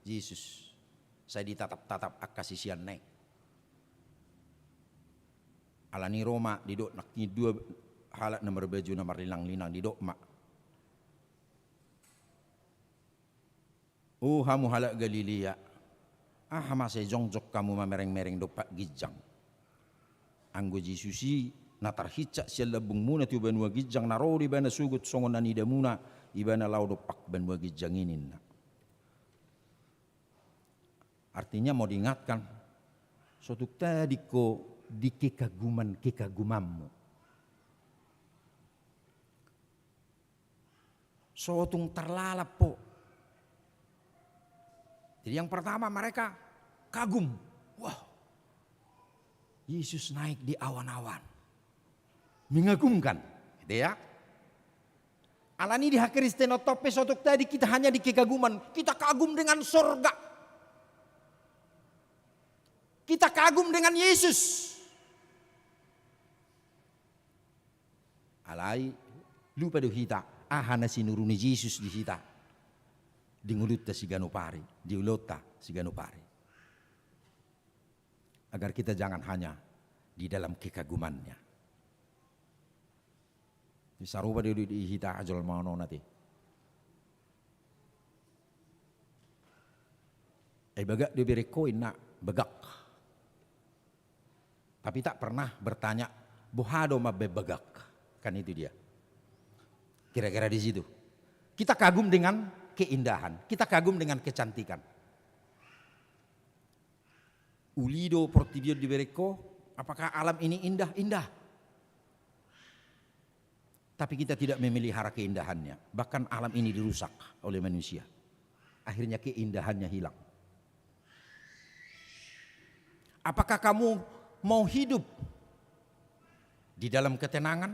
Jesus, sai ditatap-tatap angka siseanna i. Alani ro ma didok nangkin dua halak na marbaju na marlinang-linang, didok ma: O hamu halak Galilea, aha ma sai jongjong hamu mamereng-mereng dompak ginjang? Anggo Jesus i na tarhinsat sian lambungmuna tu banua ginjang na ro do ibana sogot songon na niidamuna, ibana laho dompak banua ginjang i ninna. Artinya mau diingatkan, so tung tading ho di kekaguman-kekagumanmu. So tung tarlalap ho. Jadi yang pertama mereka kagum. Wah, Yesus naik di awan-awan. Mengagumkan, gitu ya. Alani di hakristenon on pe so tung tading kita hanya di kekaguman. Kita kagum dengan sorga. Kita kagum dengan Yesus. Alai lupa do hita aha na sinuru ni Jesus di hita, di ngolunta siganup ari, di ulaonta siganup ari. Agar kita jangan hanya di dalam kekagumannya. Sarupa do di hita jolma on ate. Ai bagak do ibereng ho, inna, bagak. Tapi tak pernah bertanya, boha do mambaen bagak? Kan itu dia. Kira-kira di situ. Kita kagum dengan keindahan, kita kagum dengan kecantikan. Uli do portibi on dibereng ho, apakah alam ini indah? Indah. Tapi kita tidak memelihara keindahannya. Bahkan alam ini dirusak oleh manusia. Akhirnya keindahannya hilang. Apakah kamu mau hidup di dalam ketenangan,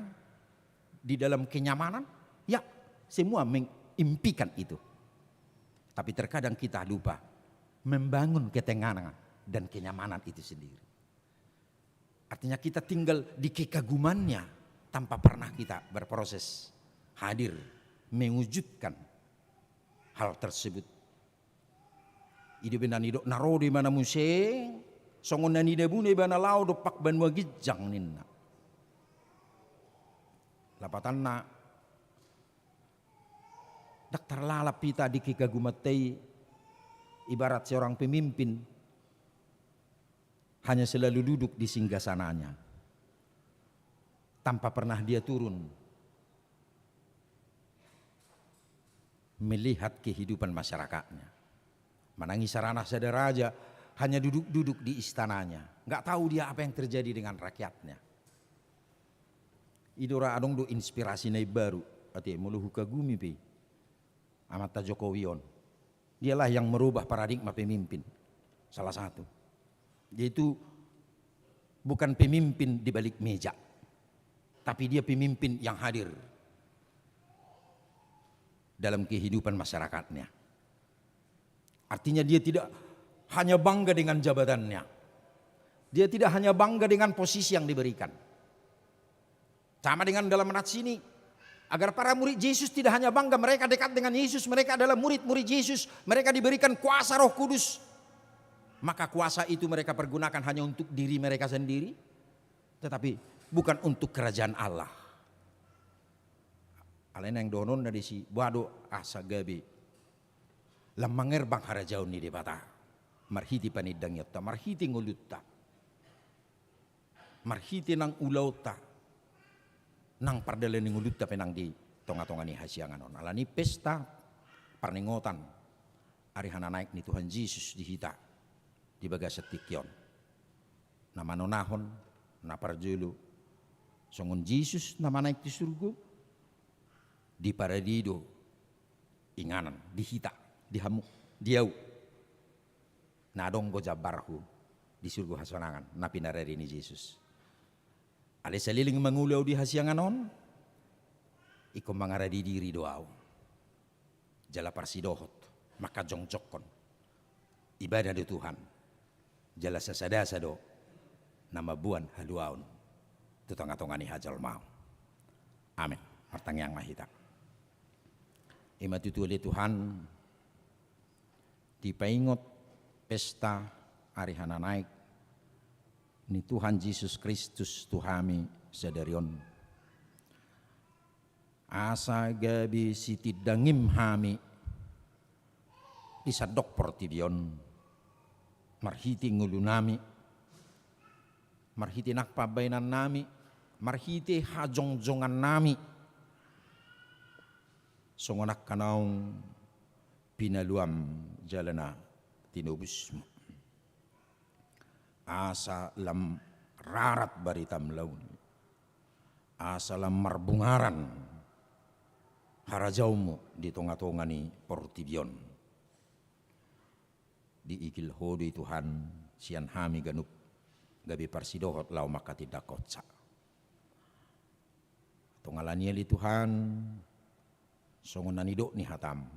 di dalam kenyamanan? Ya, semua mengimpikan itu. Tapi terkadang kita lupa membangun ketenangan dan kenyamanan itu sendiri. Artinya kita tinggal di kekagumannya tanpa pernah kita berproses hadir mewujudkan hal tersebut. I do be na nidok, na ro do ibana muse, songon na nidabuna ibana laho dompak banua ginjang ninna. Lapatanna, ndang tarlalap hita di kekagumanta i, ibarat seorang pemimpin hanya selalu duduk di singgasananya tanpa pernah dia turun melihat kehidupan masyarakatnya. Manang isarana sada raja hanya duduk-duduk di istananya, nggak tahu dia apa yang terjadi dengan rakyatnya. I do ra adong do inspirasi na imbaru, ate, molo hukagumi pe Amanta Jokowi on. Dialah yang merubah paradigma pemimpin, salah satu. Dia itu bukan pemimpin di balik meja, tapi dia pemimpin yang hadir dalam kehidupan masyarakatnya. Artinya dia tidak hanya bangga dengan jabatannya. Dia tidak hanya bangga dengan posisi yang diberikan. Sama dengan dalam nats ini. Agar para murid Yesus tidak hanya bangga mereka dekat dengan Yesus, mereka adalah murid-murid Yesus, mereka diberikan kuasa Roh Kudus. Maka kuasa itu mereka pergunakan hanya untuk diri mereka sendiri, tetapi bukan untuk kerajaan Allah. Alai naeng dohononna disi, boha do asa gabe lam mangerbang harajaon ni Debata marhite panindangionta, marhite ngolunta, marhite nang ulaonta, nang pardalanan ni ngolunta pe nang di tonga-tonga ni hasiangan on. Alani pesta parningotan ari hananaek ni Tuhan Jesus di hita di bagasan tingki on. Na manonahon, na parjolo, songon Jesus na manaek tu surgo, di paradiso inganan di hita, di hamu, di ahu. Na adong do jambarhu di surgo hasonangan na pinarade ni Jesus. Alai saleleng mangolu ahu di hasiangan on, ingkon mangarade diri do ahu. Jala parsidohot mangkajongjongkon ibana do Tuhan. Jala sasada-sada do na mamboan haluaon tu tonga-tonga ni hajolmaon. Amen. Martangiang ma hita. I ma tutu ale Tuhan, dipaingot pesta ari hananaek ni Tuhan Jesus Kristus tu hami sadari on, asa gabe sitindangim hami di sandok portibi on, marhite ngolunami, marhite nang pambahenannami, marhite hajongjongannami, songon angka naung pinaluam jala na tinobusmu. Asa lam rarat baritam launi, asa lam marbungaran harajaonmu di tonga-tonga ni portibi on. Diigil Ho do i Tuhan, sian hami ganup gabe parsidohot laho mangkatindangkonsa. Antong alani i ale Tuhan, songon na nidok ni hatam,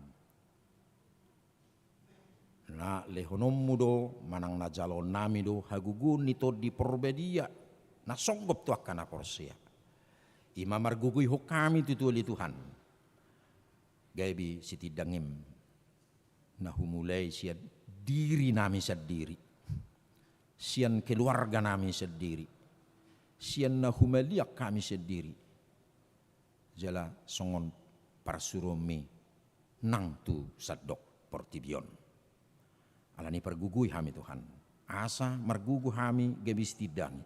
na lehononmu do manang na jaloonnami do hagogoon ni Tondi Porbadia na songgop tu angka na porsea. I ma margogoihon hami tutu ale Tuhan, gabe sitindangim na humulai sian dirinami sandiri, sian keluarganami sandiri, sian na humaliang hami sandiri, jala songon parsuruonmi nang tu sandok portibi on. Alani i pargogoi hami Tuhan, asa margogo hami gabe sitindangi.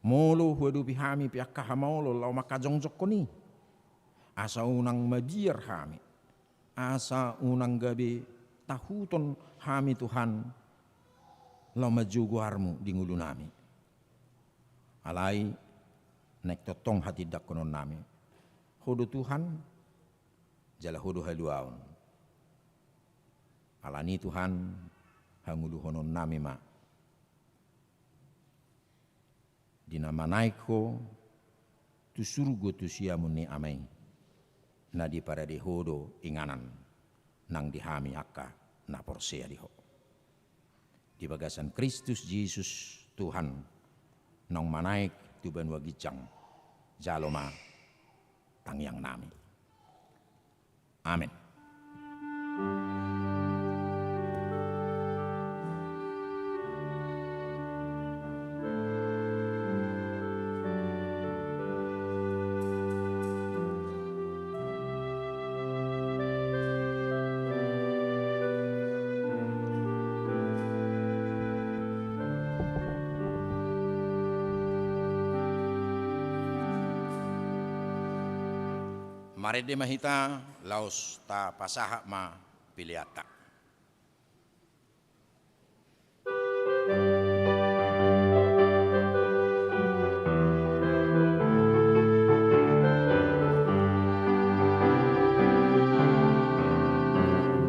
Molo huadopi hami pe angka hamaolon laho mangkajongjongkon i, asa unang mabiar hami, asa unang gabe tahuton hami Tuhan, laho manjou goarmu di ngolunami. Alai naeng tongtong hatindangkononnami. Ho do Tuhan, jala Ho do haluaon. Alani i Tuhan, hangoluhononnami ma di na manaek Ho tu surgo tu siamun ni Ama i, na diparade Ho do inganan nang di hami angka na porsea di Ho. Di bagasan Kristus Jesus Tuhan, naung manaek tu banua ginjang, jalo ma tangiangnami. Amen. Marende ma hita, laos tapasahat ma peleanta.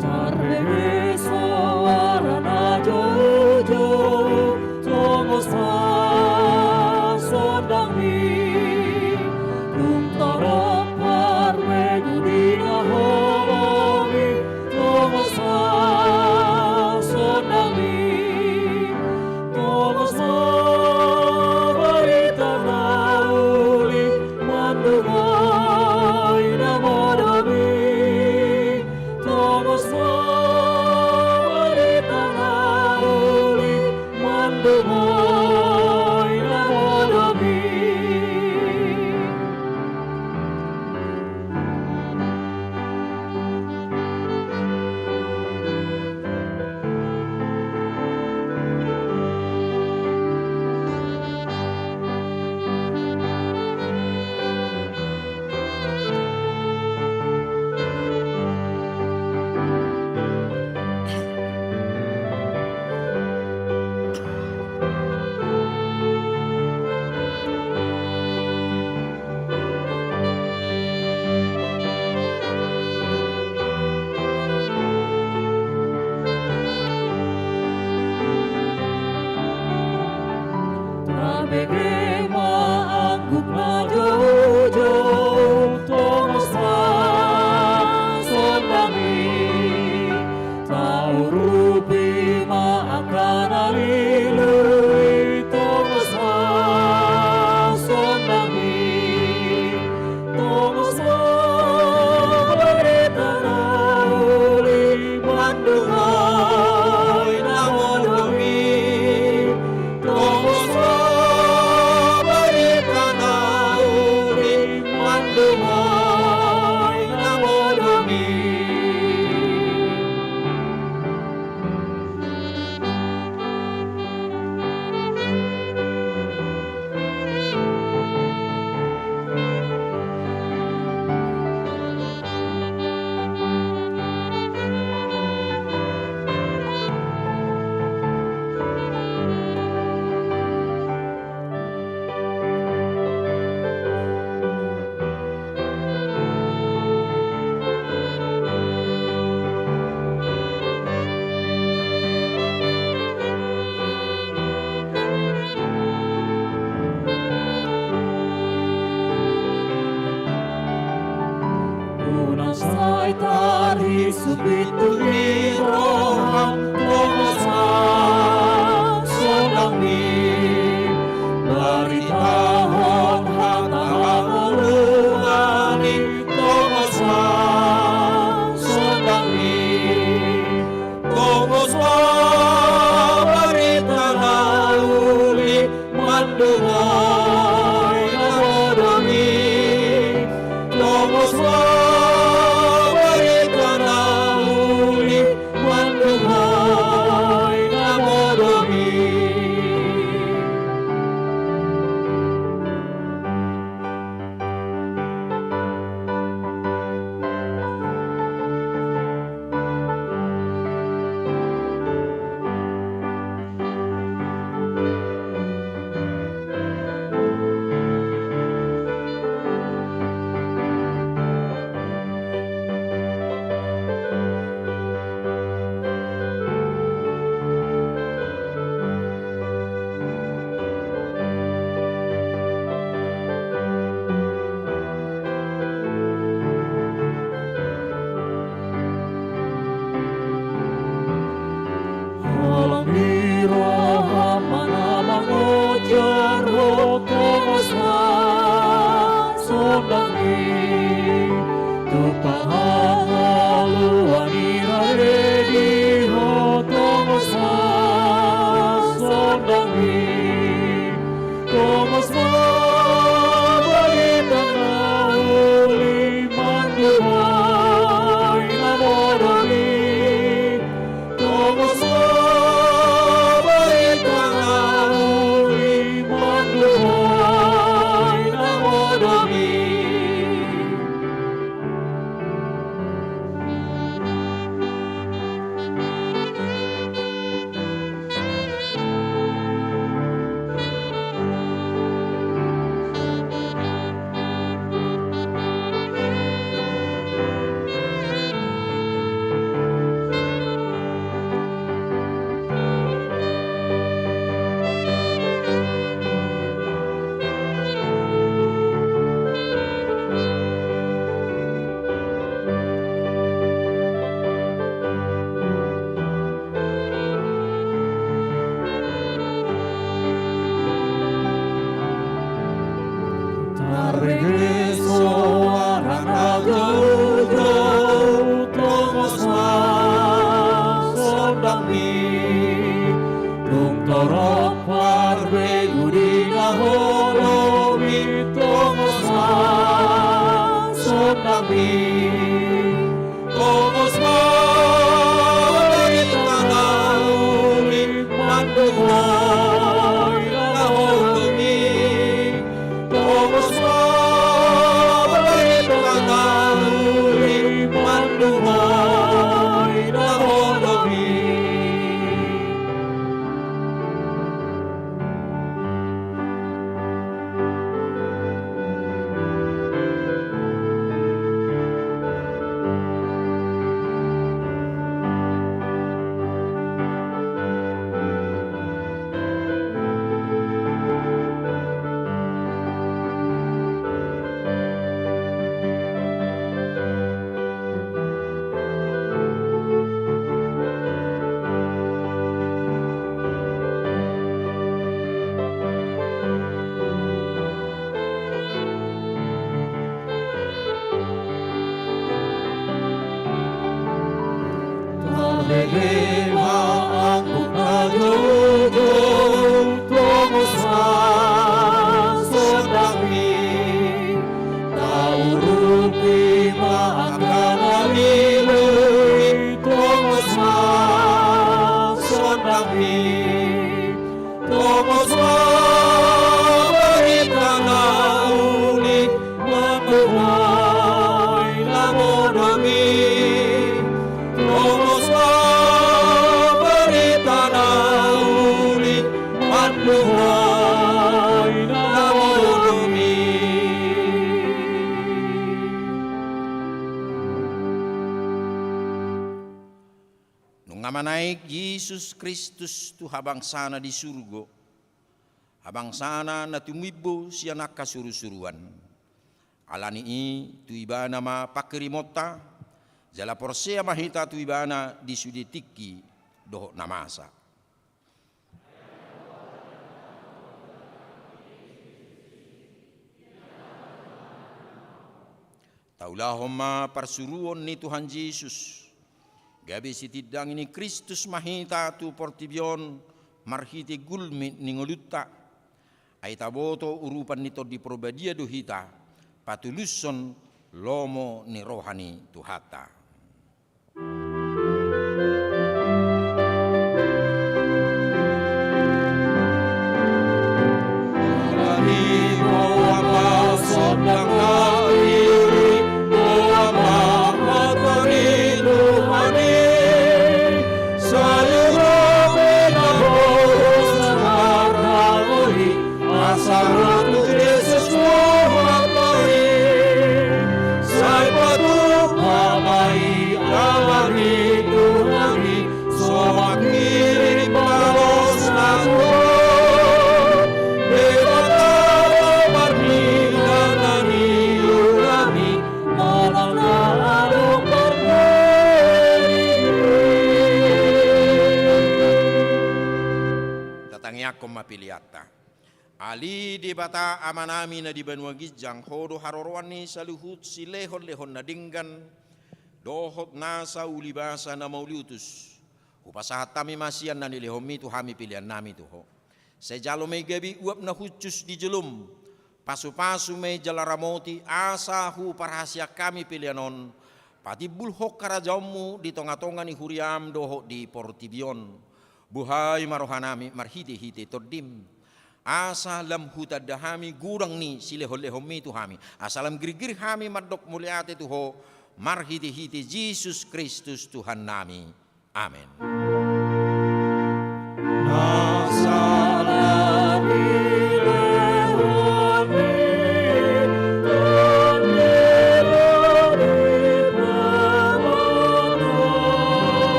Tarbege soara na joujou, tongos ma sondangmi. Tung torop parbegu di na homomi, tongos ma sondangmi. Tongos ma barita na uli mandungoi na modom i. Tongos ma barita na uli mandungoi na modom i. Tabege ma anggup na joujou, tongos ma sondangmi. Taurupi ma angka na lilu i, tongos ma sondangmi. Tongos ma barita na uli mandungoi na modom i. Tongos ma barita na uli mandungoi na modom i. Unang sai tarisupi tu ni roham, tongos ma sondangmi. Baritahon hata hangoluan i, tongos ma sondangmi. Tongos ma barita na uli mandungoi na modom i. Tongos ma barita na uli Torop parbegu di na holomi, tongos ma sondangmi. Tongos ma barita na uli, mandok ma i na holomi. Tongos ma barita na uli, mandok ma i na holomi. Tarlele ma angkup na joujou, tongos ma sondangmi. Taurupi ma angka na lului, tongos ma sondangmi. Tongos ma barita na uli, mandok ma i na holomi. Tongos ma barita na uli, mandok ma i na holomi. Nunga manaek Jesus Kristus tu habangsana di surgo, habangsana na tumimbo sian angka surusuruan. Ala ni i, tu Ibana ma panghirimonta, jala porsea ma hita tu Ibana di sude tingki dohot na masa. Taulahon ma parsuruon ni Tuhan Jesus. Gabe sitindangi ni Kristus ma hita tu portibi on marhite gulmit ni ngolunta. Ai taboto urupan ni Tondi Parbadia do hita, patulushon lomo ni roha ni Tuhanta. Asa ro tu Jesus Tuhanta i, sai patupa ma i Ama ni Tuhan i, so manghirim balosna tu ho. Debata Ama ni Tuhan i, ulaon i, manang na adong parbue. Tatangiangkon ma peleanta. Ale Debata Amanami na di banua ginjang, Ho do haroroan ni saluhut silehonlehon na denggan dohot nasa ulibasa na mauliutus. Hupasahat hami ma sian na nilehonMi tu hami peleannami tu Ho. Sai jalo ma i gabe uap na hushus di jolom, pasupasu ma i jala ramoti, asa huparhaseang hami pelean on patimbulhon harajaonMu di tongatonga ni huriaM dohot di portibi on. Buhai ma rohanami marhitehite TondiM, asa lam hutanda hami godang ni silehonlehonMi tu hami, asa lam girgir hami mandok mauliate tu Ho, marhitehite Jesus Kristus Tuhannami. Amen.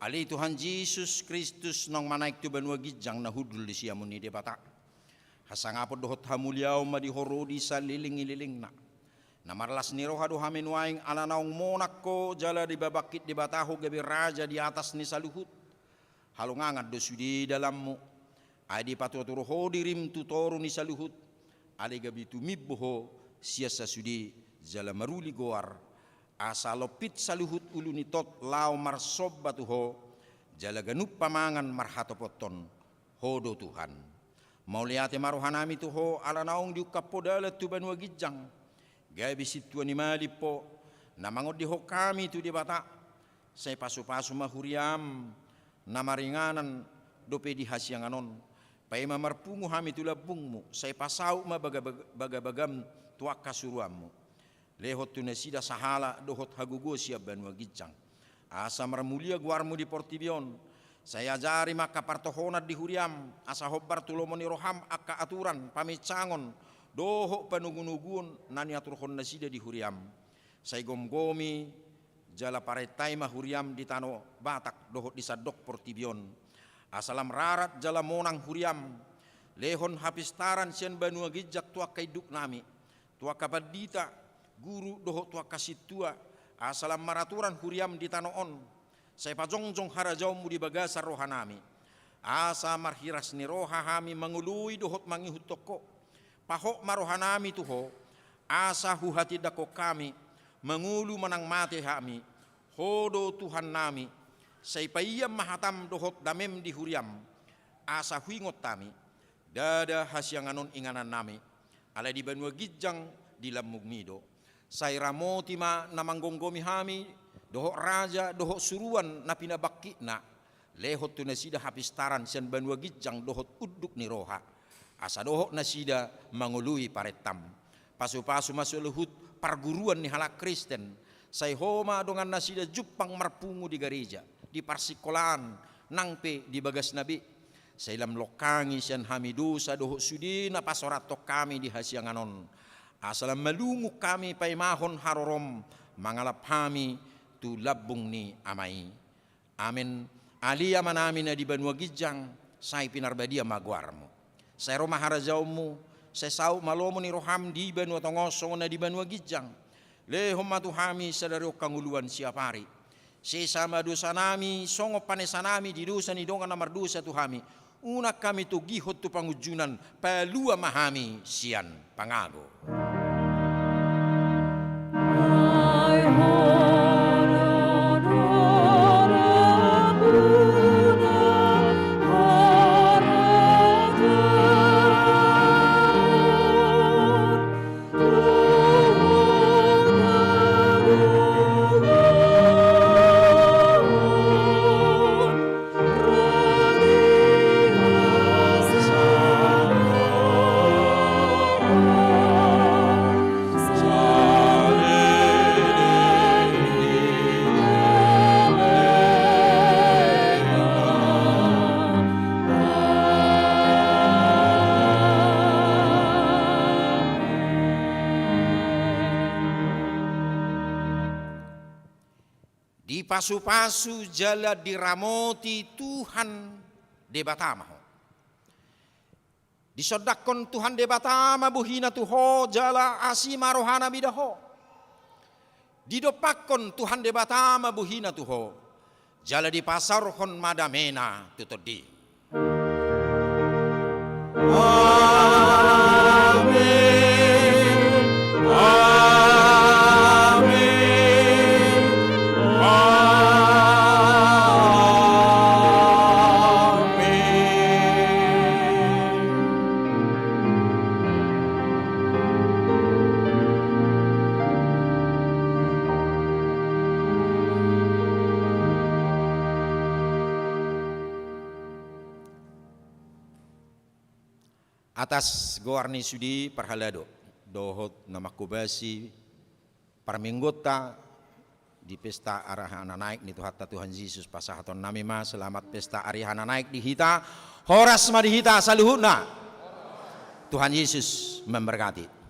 Ale Tuhan Jesus Kristus, naung manaek tu banua ginjang na hundul di siamun ni Debata, hasangapon dohot hamuliaon ma di ho ro di saleleng ni lelengna. Na marlas ni roha do hami nuaeng ala naung monang ho jala dipabangkit Debata ho gabe raja di atas ni saluhut. Halongangan do sude dalanmu. Ai dipatuatua ho dirim tu toru ni saluhut, ale gabe tumimbo ho sian sasude jala maruli goar, asa lompit saluhut ulu ni tot laho marsomba tu ho, jala ganup pamangan marhatopothon. Ho do Tuhan. Mauliate ma rohanami tu ho ala naung diungkap ho dalan tu banua ginjang. Gabe sintua ni malim ho, na mangondihon hami tu Debata. Sai pasupasu ma huriam na maringanan dope di hasiangan on. Paima marpungu hami tu lambungmu, sai pasaut ma baga-, bagabagam tu angka suruanmu. Lehon tu nasida sahala dohot hagogoon sian banua ginjang. Asa marmulia goarmu di portibi on. Sai ajari ma angka partohonan di huriam, asa hombar tu lomo ni roham angka aturan, paminsangon, dohot panogunoguon na niaturhon nasida di huriam. Sai gomgomi jala parentai ma huriam di tano Batak dohot di sandok portibi on. Asa lam rarat jala monang huriam. Lehon hapistaran sian banua ginjang tu angka induknami, tu angka pandita, guru dohot tu angka sintua, asa lam maraturan huriam di tano on. Sai pajongjong harajaonmu di bagasan rohanami. Asa marhiras ni roha hami mangoloi dohot mangihuthon ho. Pahot ma rohanami tu ho, asa huhatindangkon hami, mangolu manang mate hami, ho do Tuhannami, sai paian ma hatam dohot damem di huriam, asa huingot hami, ndada hasiangan on inganannami, alai di banua ginjang di lambungmi do. Sai ramoti ma na manggomgomi hami, dohot raja, dohot suruan na pinabangkitna, lehon tu nasida hapistaran sian banua ginjang dohot unduk ni roha. Asa dohot nasida mangoloi parentam. Pasupasu ma saluhut parguruan ni halak Kristen. Sai ho ma dongan nasida jumpang marpungu di gareja, di parsingkolaan, nang pe di bagasna be. Sai lam longkangi sian hami dosa dohot sude na pasorathon hami di hasiangan on. Asa lam malungun hami paimahon harorom mangalap hami tu lambung ni Ama i. Amen. Ale Amanami na di banua ginjang, sai pinarbadia ma goarmu. Sai ro ma harajaonmu, sai saut ma lomo ni roham di banua tonga on songon na di banua ginjang. Lehon ma tu hami sadari on hangoluan siapari. Sesa ma dosanami songon panesanami di dosa ni dongan na mardosa tu hami. Unang hami togihon tu pangunjunan, palua ma hami sian pangago. Dipasupasu jala diramoti Tuhan Debata ma ho. Disondangkon Tuhan Debata ma bohina tu ho jala asi ma rohana mida ho. Didompakkon Tuhan Debata ma bohina tu ho jala dipasaorhon ma damena tu tondim. Amen. Amen. Amen. Atas goar ni sude parhalado dohot na manghobasi parmingguonta di pesta ari hananaek ni Tuhanta Tuhan Jesus, pasahatonnami ma selamat pesta ari hananaek di hita. Horas ma di hita saluhutna. Tuhan Yesus memberkati.